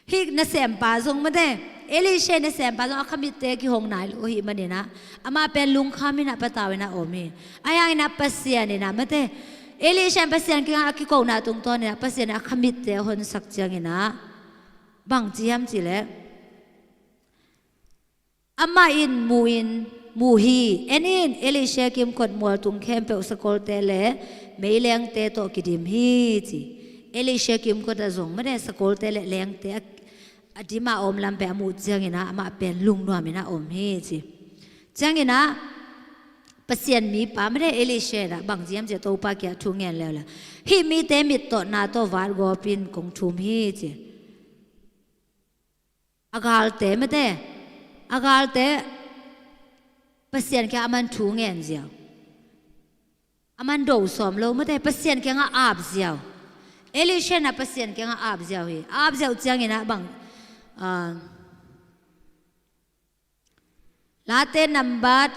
Hih nasempa zong mate, Elisha nasempa zong a khamitte kihong nai lo ahih manin ah, amah pen lungkham in ah patau in ah om hi. Ahi hangin ah Pasian in ah mate, Elisha in Pasian kiangah a kikona tungtawn in ah Pasian in a khamitte a honsak ciangin ah bang ci hiam cih leh, amah in mu in, mu hi. En in, Elisha kimkot mualtung khempeuh sakolte le meilengte tawh kidim hi, ci. Elisha kimkot ah zong mate, sakolte le lengte a, a dim a om lam pen a muh ciangin ah amah pen lungnuam in ah om hi, ci. Ciangin ah Pasian mipa mate Elisha in ah bang ci hiam cih leh Topa kiangah thu ngen leuleu. Hih mite mittawtna tawh vatgawp in kong thum hi, ci. A galte mate, a galte Pasian kiangah a man thu ngen ziau. A man do sawm lo mate, Pasian kiangah ap ziau. Elisha in ah Pasian kiangah ap ziau hi. A ap ziau ciangin ah bang, ah, Late nambat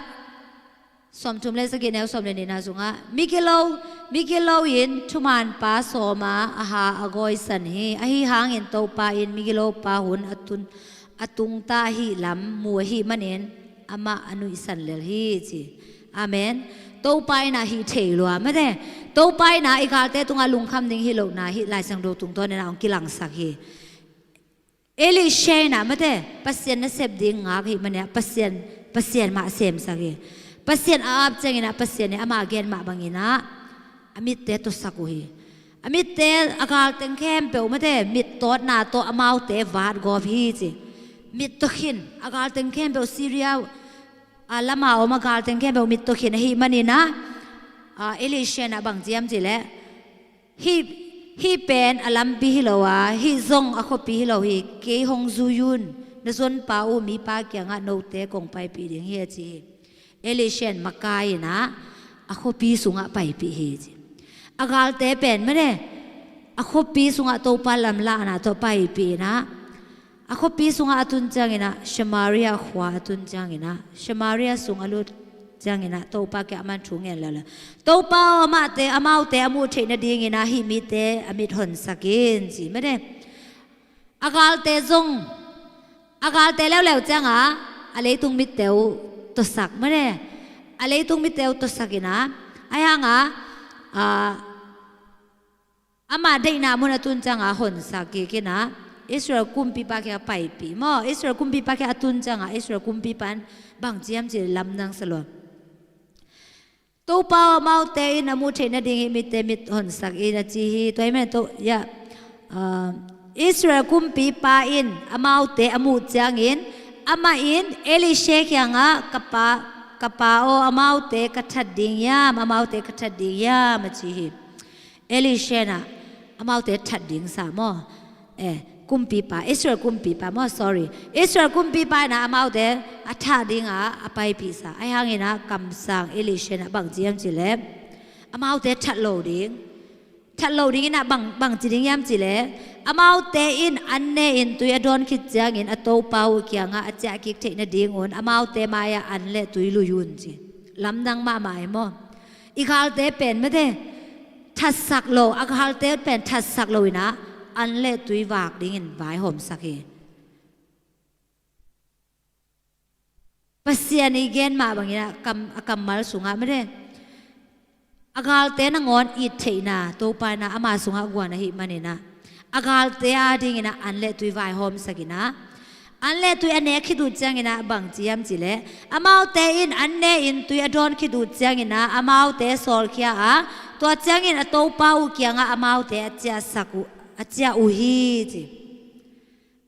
sawmthum le sagih, neu sawm le nihna sungah, migilo, migilo in thumanpa sawm a, a ha a gawisan hi. Ahi hangin Topa in migilopa hun a tun, a tungta ahih lam mu ahih manin amah a nuihsan lel hi, ci. Amen. Topa in ah hih thei lua mate, Topa in ah i galte tungah lungkham ding hi lohna hih Lai Siangtho tungtawn in ah hong kilangsak hi. Elisha in ah mate, Pasian nasep ding ngak ahih manin ah Pasian, Pasian mah semsak hi. Pasian a ap ciangin ah Pasian in ama gen mah bangin ah a mitte tawsak uh hi. A mitte, a galteng khempeuh mate, mittawtna tawh amaute vatgawp hi, ci. Mittaw khin, a galteng khempeuh Syria, a, lama om a galteng khempeuh mittaw khin ahih manin ah, a, Elisha in ah bang ci hiam cih leh, hih, hih pen a lampi hi lo a, hih zong a khuapi hi lo hi, kei hong zui un, na zonpa uh mipa kiangah note kong paipih ding hi, a ci hi. Elisha in makai in ah a khuapi sungah paipih hi, ci. A galte pen mate, a khuapi sungah Topa lamlahna tawh paipih in ah, a khuapi sungah a tun ciangin ah, Samaria khua a tun ciangin ah, Samaria sung a lut ciangin ah Topa kiangah a man thu ngen leuleu. Topa aw, amahte, amaute a muh theih nadingin ah hih mite a mit honsak in, ci mate. A galte zong, a galte leuleu ciangah a leitung mitte uh tawsak mate. A leitung mitte uh tawsak in ah, ahi hangah, ah, ama deihna mun a tun ciangah honsak kik in ah Israel kumpipa kiangah paipih maw. Israel kumpipa kiangah a tun ciangah Israel kumpipa in bang ci hiam cih leh lamdang sa lua. Topa aw, amaute in a muh theih nading hih mite mit honsak in, a ci hi. Tua ahih manin Topa, ah, Israel kumpipa in amaute a muh ciangin amah in Elisha kiangah, ka pa, ka pa aw, amaute ka that ding hiam, amaute ka that ding hiam, a ci hi. Elisha in ah amaute that ding sa maw. Eh, kumpipa, Israel kumpipa maw, sorry. Israel kumpipa in ah amaute a thah dingah a paipih sa. Ahi hangin ah kamsang Elisha in ah bang ci hiam cih leh, amaute that lo ding, that lo ding in ah bang, bang ci ding hiam cih leh, amaute in an ne in tui a dawn khit ciangin a Topa uh kiangah a ciah kik theih nadingun amaute mai-ah an le tui lui un, ci. Lamdang mahmah hi maw. I galte pen mate, thatsak lo, a galte pen thatsak lo in ah an le tui vak dingin vaihawmsak hi. Pasian i gen mah bangin ah kam, a kammal sungah mate, a galte nangawn it theihna Topa in ah ama sungah guan ahih manin ah, a galte adingin ah an le tui vaihawmsak in ah, an le tui a nek khit uh ciangin ah bang ci hiam cih leh, amaute in an ne in tui a dawn khit uh ciangin ah amaute sawlkhia a, tua ciangin a Topa uh kiangah amaute a ciahsak uh, a ciah uh hi, ci.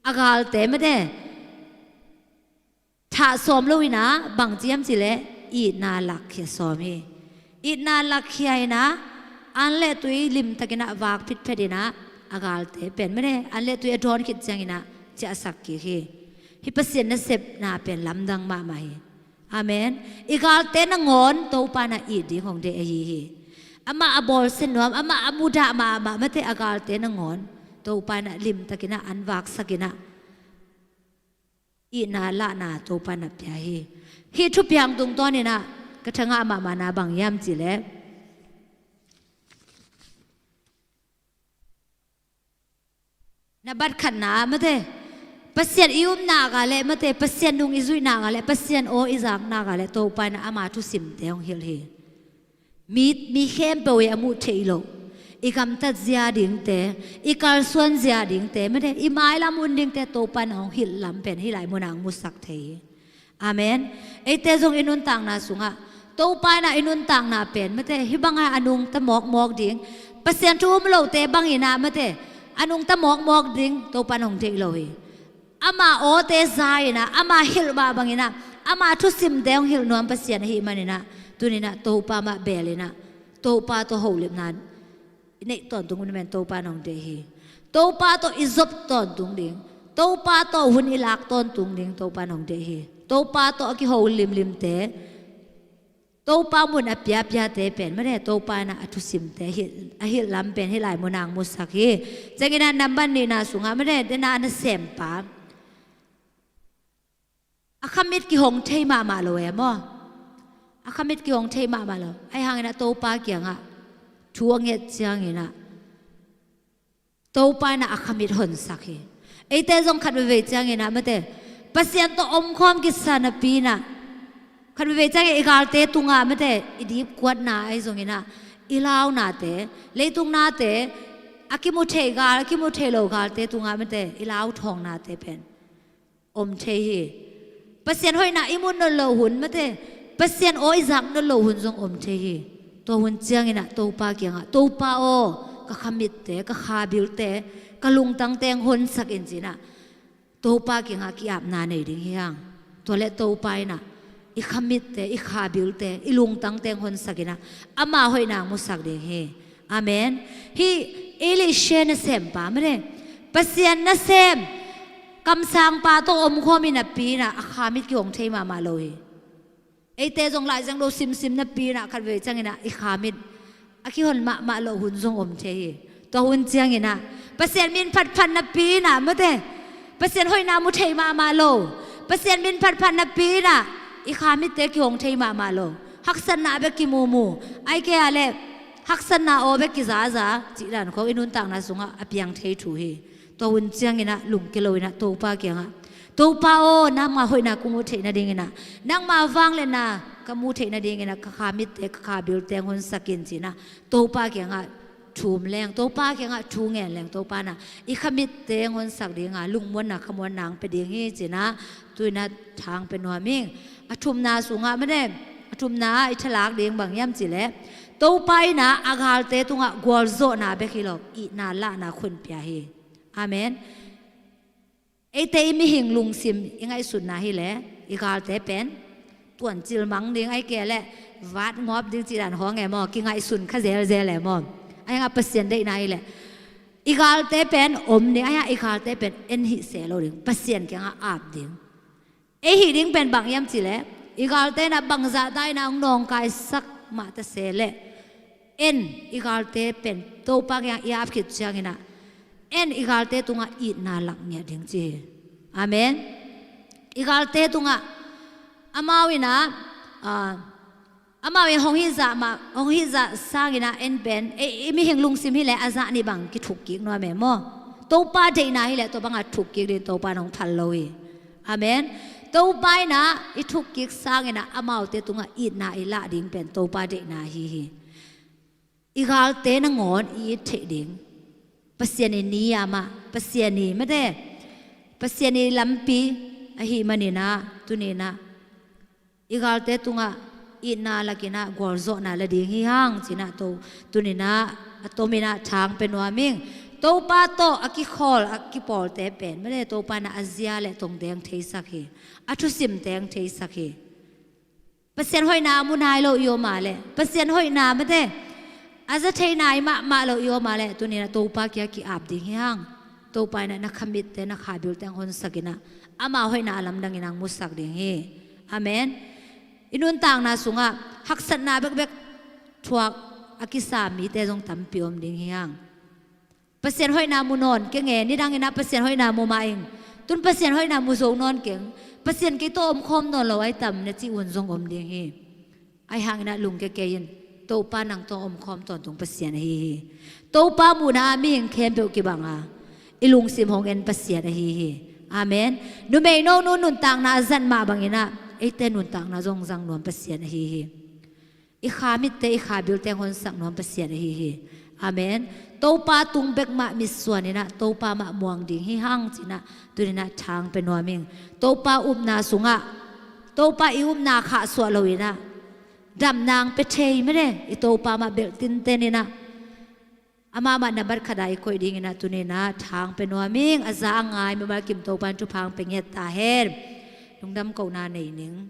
A galte mate, thah sawm lo in ah bang ci hiam cih leh itna lakkhia sawm hi. Itna lakkhia in ah an le tui limtakin ah vak phitphet in ah, a galte pen mate, an le tui a dawn khit ciangin ah ciahsak kik hi. Hih Pasian nasepna pen lamdang mahmah hi. Amen. I galte nangawn Topa in ah it ding hong deih ahi hi. Amah a bawlsia nuam, amah a mudah mahmah, mate, a galte nangawn Topa in ah limtakin ah an vaksakin ah itna lahna Topa in ah pia hi. Hih thupiang tungtawnin ah ka thangah mahmahna bang hiam cih leh, na bat khatna, mate, Pasian i upna ah leh, mate, Pasian nung i zuihna ah leh, Pasian aw i zakna ah leh Topa in ah ama thusimte hong hilh hi. Mi, mi khempeuh i a muh theih loh, i gamtat zia dingte, i kalsuan zia dingte, mate, i mailam hun dingte Topa in ah hong hilh lam pen hih lai munah hong musak thei hi. Amen. Eite zong i nuntakna sungah Topa in ah i nuntakna pen, mate, hih bangah a nungta mawkmawk ding, Pasian thu um lote bangin ah, mate, a nungta mawkmawk ding Topa in hong deih lo hi. Ama awte za in ah, ama hilh mah bangin ah, ama thusimte hong hilh nuam Pasian ahih manin ah, tuni in ah Topa mah beel in ah, Topa tawh holimna i neih tawntung hun pen Topa in hong deih hi. Topa tawh i zop tawntung ding, Topa tawh hun i lak tawntung ding Topa in hong deih hi. Topa tawh a kiho limlimte, Topa mun a piapiate pen, mate, Topa in ah a thusimte a hilh, a hilh lam pen hih lai munah hong musak hi. Ciangin ah nambat nihna sungah, mate, dena nasempa a khamit kihong thei mahmah lo e maw? A khamit kihong thei mahmah lo. Ahi hangin ah Topa kiangah thu a nget ciangin ah Topa in ah a khamit honsak hi. Eite zong khat veivei ciangin ah, mate, Pasian tawh omkhawm kisa napi in ah, khat veivei ciangin i galte tungah, mate, i dipkuatna ahi zongin ah, i launate, leitung nate, a kimu thei gal, a kimu thei lo galte tungah, mate, i lauthawngnate pen om thei hi. Pasian hoihna i muh nawn loh hun, mate, Pasian aw i zak nawn loh hun zong om thei hi. Tua hun ciangin ah Topa kiangah, Topa aw, ka khamitte, ka khabilte, ka lungtangte hong honsak in ci-in ah Topa kiangah ki-apna nei ding hi hang. Tua leh Topa in ah i khamitte, i khabilte, i lungtangte hong honsak in ah ama hoihna hong musak ding hi. Amen. Hih Elisha nasempa, mate, Pasian nasem kamsangpa tawh omkhawm hi napi in ah a khamit kihong thei mahmah lo hi. Eite zong laizang do simsim napi in ah khat veivei ciangin ah i khamit a kihon mahmah loh hun zong om thei hi. Tua hun ciangin ah Pasian min phatphat napi in ah, mate, Pasian hoihna mu thei mahmah lo, Pasian min phatphat napi in ah i khamitte kihong thei mahmah lo. Haksatna bek kimumu, ahih kei leh haksatna aw bek kizaza cih dan khawng i nuntakna sungah a piang thei thu hi. Tua hun ciangin ah lungkia lo in ah Topa kiangah, Topa aw, nangma hoihna ka muh theih nadingin ah, nangma vangliatna ka muh theih nadingin ah ka khamitte, ka khabilte hong honsak in ci-in ah Topa kiangah thum leng, Topa kiangah thu ngen leng, Topa in ah i khamitte hong honsak ding a, lungmuanna khamuanna hong pia ding hi ci-in ah tu-in ah tha hong pia nuam ing. A thumna sungah, mate, a thumna ah i thalak ding bang hiam cih leh, Topa in ah a galte tungah gualzawhna bek hi lo, itna lahna khun pia hi. Amen. Eite i mihing lungsim i ngaihsutna hi leh i galte pen tuancil mang ding, ahih kei leh vat ngawp ding cih dan khawng e maw, kingaihsun kha zelzel e maw. Ahi hang a Pasian deihna hi leh i galte pen om ding, ahi hang a i galte pen en hih seh lo ding, Pasian kiangah ap ding. Ei hih ding pen bang hiam cih leh, i galte in ah bangzah ta in ah hong nawngkaisak mah ta se leh, en, i galte pen Topa kiang i ap khit ciangin ah, en, i galte tungah itna lak ngiat ding ci hi. Amen. I galte tungah amau in ah, ah, amau in hong hih zah mah, hong hih zah sangin ah en pen, ei, i mihing lungsim hi leh a zah nih bang kithuk kik nuam e maw. Topa deihna hi leh tua bangah thuk kik ding Topa in hong phal lo hi. Amen. Topa in ah i thuk kik sangin ah amaute tungah itna i lah ding pen Topa deihna ahi hi. I galte nangawn i it theih ding, Pasian i ni ah mah, Pasian i, mate, Pasian i lampi ahih manin ah tuni in ah i galte tungah itna lak in ah gualzawhna la ding hi hang ci-in ah tu, tuni in ah a tomin ah tha hong pia nuam ing. Topa tawh a kikhawl, a kipawlte pen, mate, Topa in ah a zia leh tongte hong theisak hi. A thusimte hong theisak hi. Pasian hoihna a mu nai lo i om a leh, Pasian hoihna, mate, a za thei nai mahmah lo i om a leh, tuni in ah Topa kiang ki-ap ding hi hang. Topa in ah na khamitte, na khabilte hong honsak in ah ama hoihna a lamdang in ah hong musak ding hi. Amen. I nuntakna sungah haksatna bekbek thuak a kisam mite zong tampi om ding hi hang. Pasian hoihna mu nawn keng e, nidang in ah Pasian hoihna mu mah ing. Tun Pasian hoihna mu zo nawn keng. Pasian kei tawh omkhawm nawn lo ai tam na cih un zong om ding hi. Ahi hangin ah lungkia kei in, Topa nang tawh omkhawm tawntung Pasian ahi hi. Topa muhna ah mihing khempeuh kibang a, i lungsim hong en Pasian ahi hi. Amen. Numeino nu nuntakna a zat mah bangin ah eite nuntakna zong zang nuam Pasian ahi hi. I kha mitte, i kha bilte honsak nuam Pasian ahi hi. Amen. Topa tung bek mah mitsuan in ah Topa mah muang ding hi hang ci-in ah tuni-in ah thang pia nuam ing. Topa upna sungah, Topa i upna khahsuah lo-in ah damna hong pia thei mene, i Topa mah belh tinten in ah, amah mah nambat khat ah i koih dingin ah tuni-in ah thang pia nuam ing. A za a ngai mimal kim Topa in thupha hong pia ngiat ta hen. Lungdam kohna nei ning.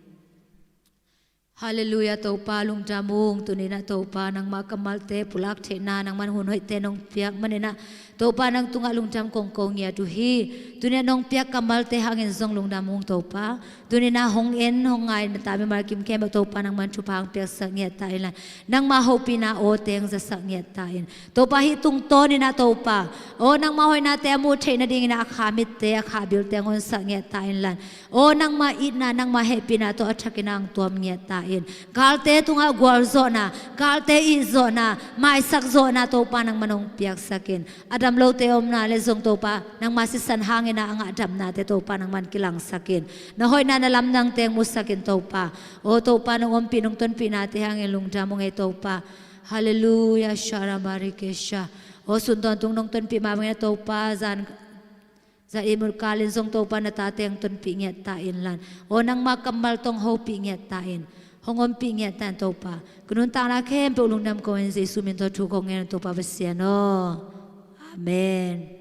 Halleluiah, Topa lungdam ung. Tuni-in ah Topa nangmah kammalte pulak theihna nangman hun hoihte nong piak manin ah Topa nang tungah lungdam kong ko ngiat uh hi. Tuni-in ah nong piak kammalte hangin zong lungdam ung Topa. Tuni-in ah hong en hong ngai na ta mimal kim khempeuh Topa nangman thupha hong piaksak ngiat ta inla, nangmah hopihna aw teng zasak ngiat ta in. Topa hih tungtawnin ah Topa, aw nangmah hoihnate a muh theih nadingin ah a kha mitte, a kha bilte hong honsak ngiat ta inla, aw nangmah itna, nangmah hehpihna tawh a thakin ah hong tuam ngiat ta in. Galte tungah gualzawhna, galte ihzawhna, maisak zawhna Topa nangman hong piaksak in. A dam lote omna le zong Topa nangmah sisan hangin ah a ngah damnate Topa nangman kilangsak in. Na hoihna na lamdang teng musak in Topa. Aw Topa nong ompih nong tonpihnate hangin lungdam ung ei Topa. Halleluiah, shara marikesha. Aw sun tawntung nong tonpih mah bangin ah Topa zan, zan ihmut kalin zong Topa na tate hong tonpih ngiat ta inla, aw nangmah kammal tawh hong hopih ngiat ta in. Hong ompih ngiat ta in Topa. Ka nuntakna khempeuh lungdam ko in, Jesu min tawh thu kong ngen Topa Pasian aw. Amen.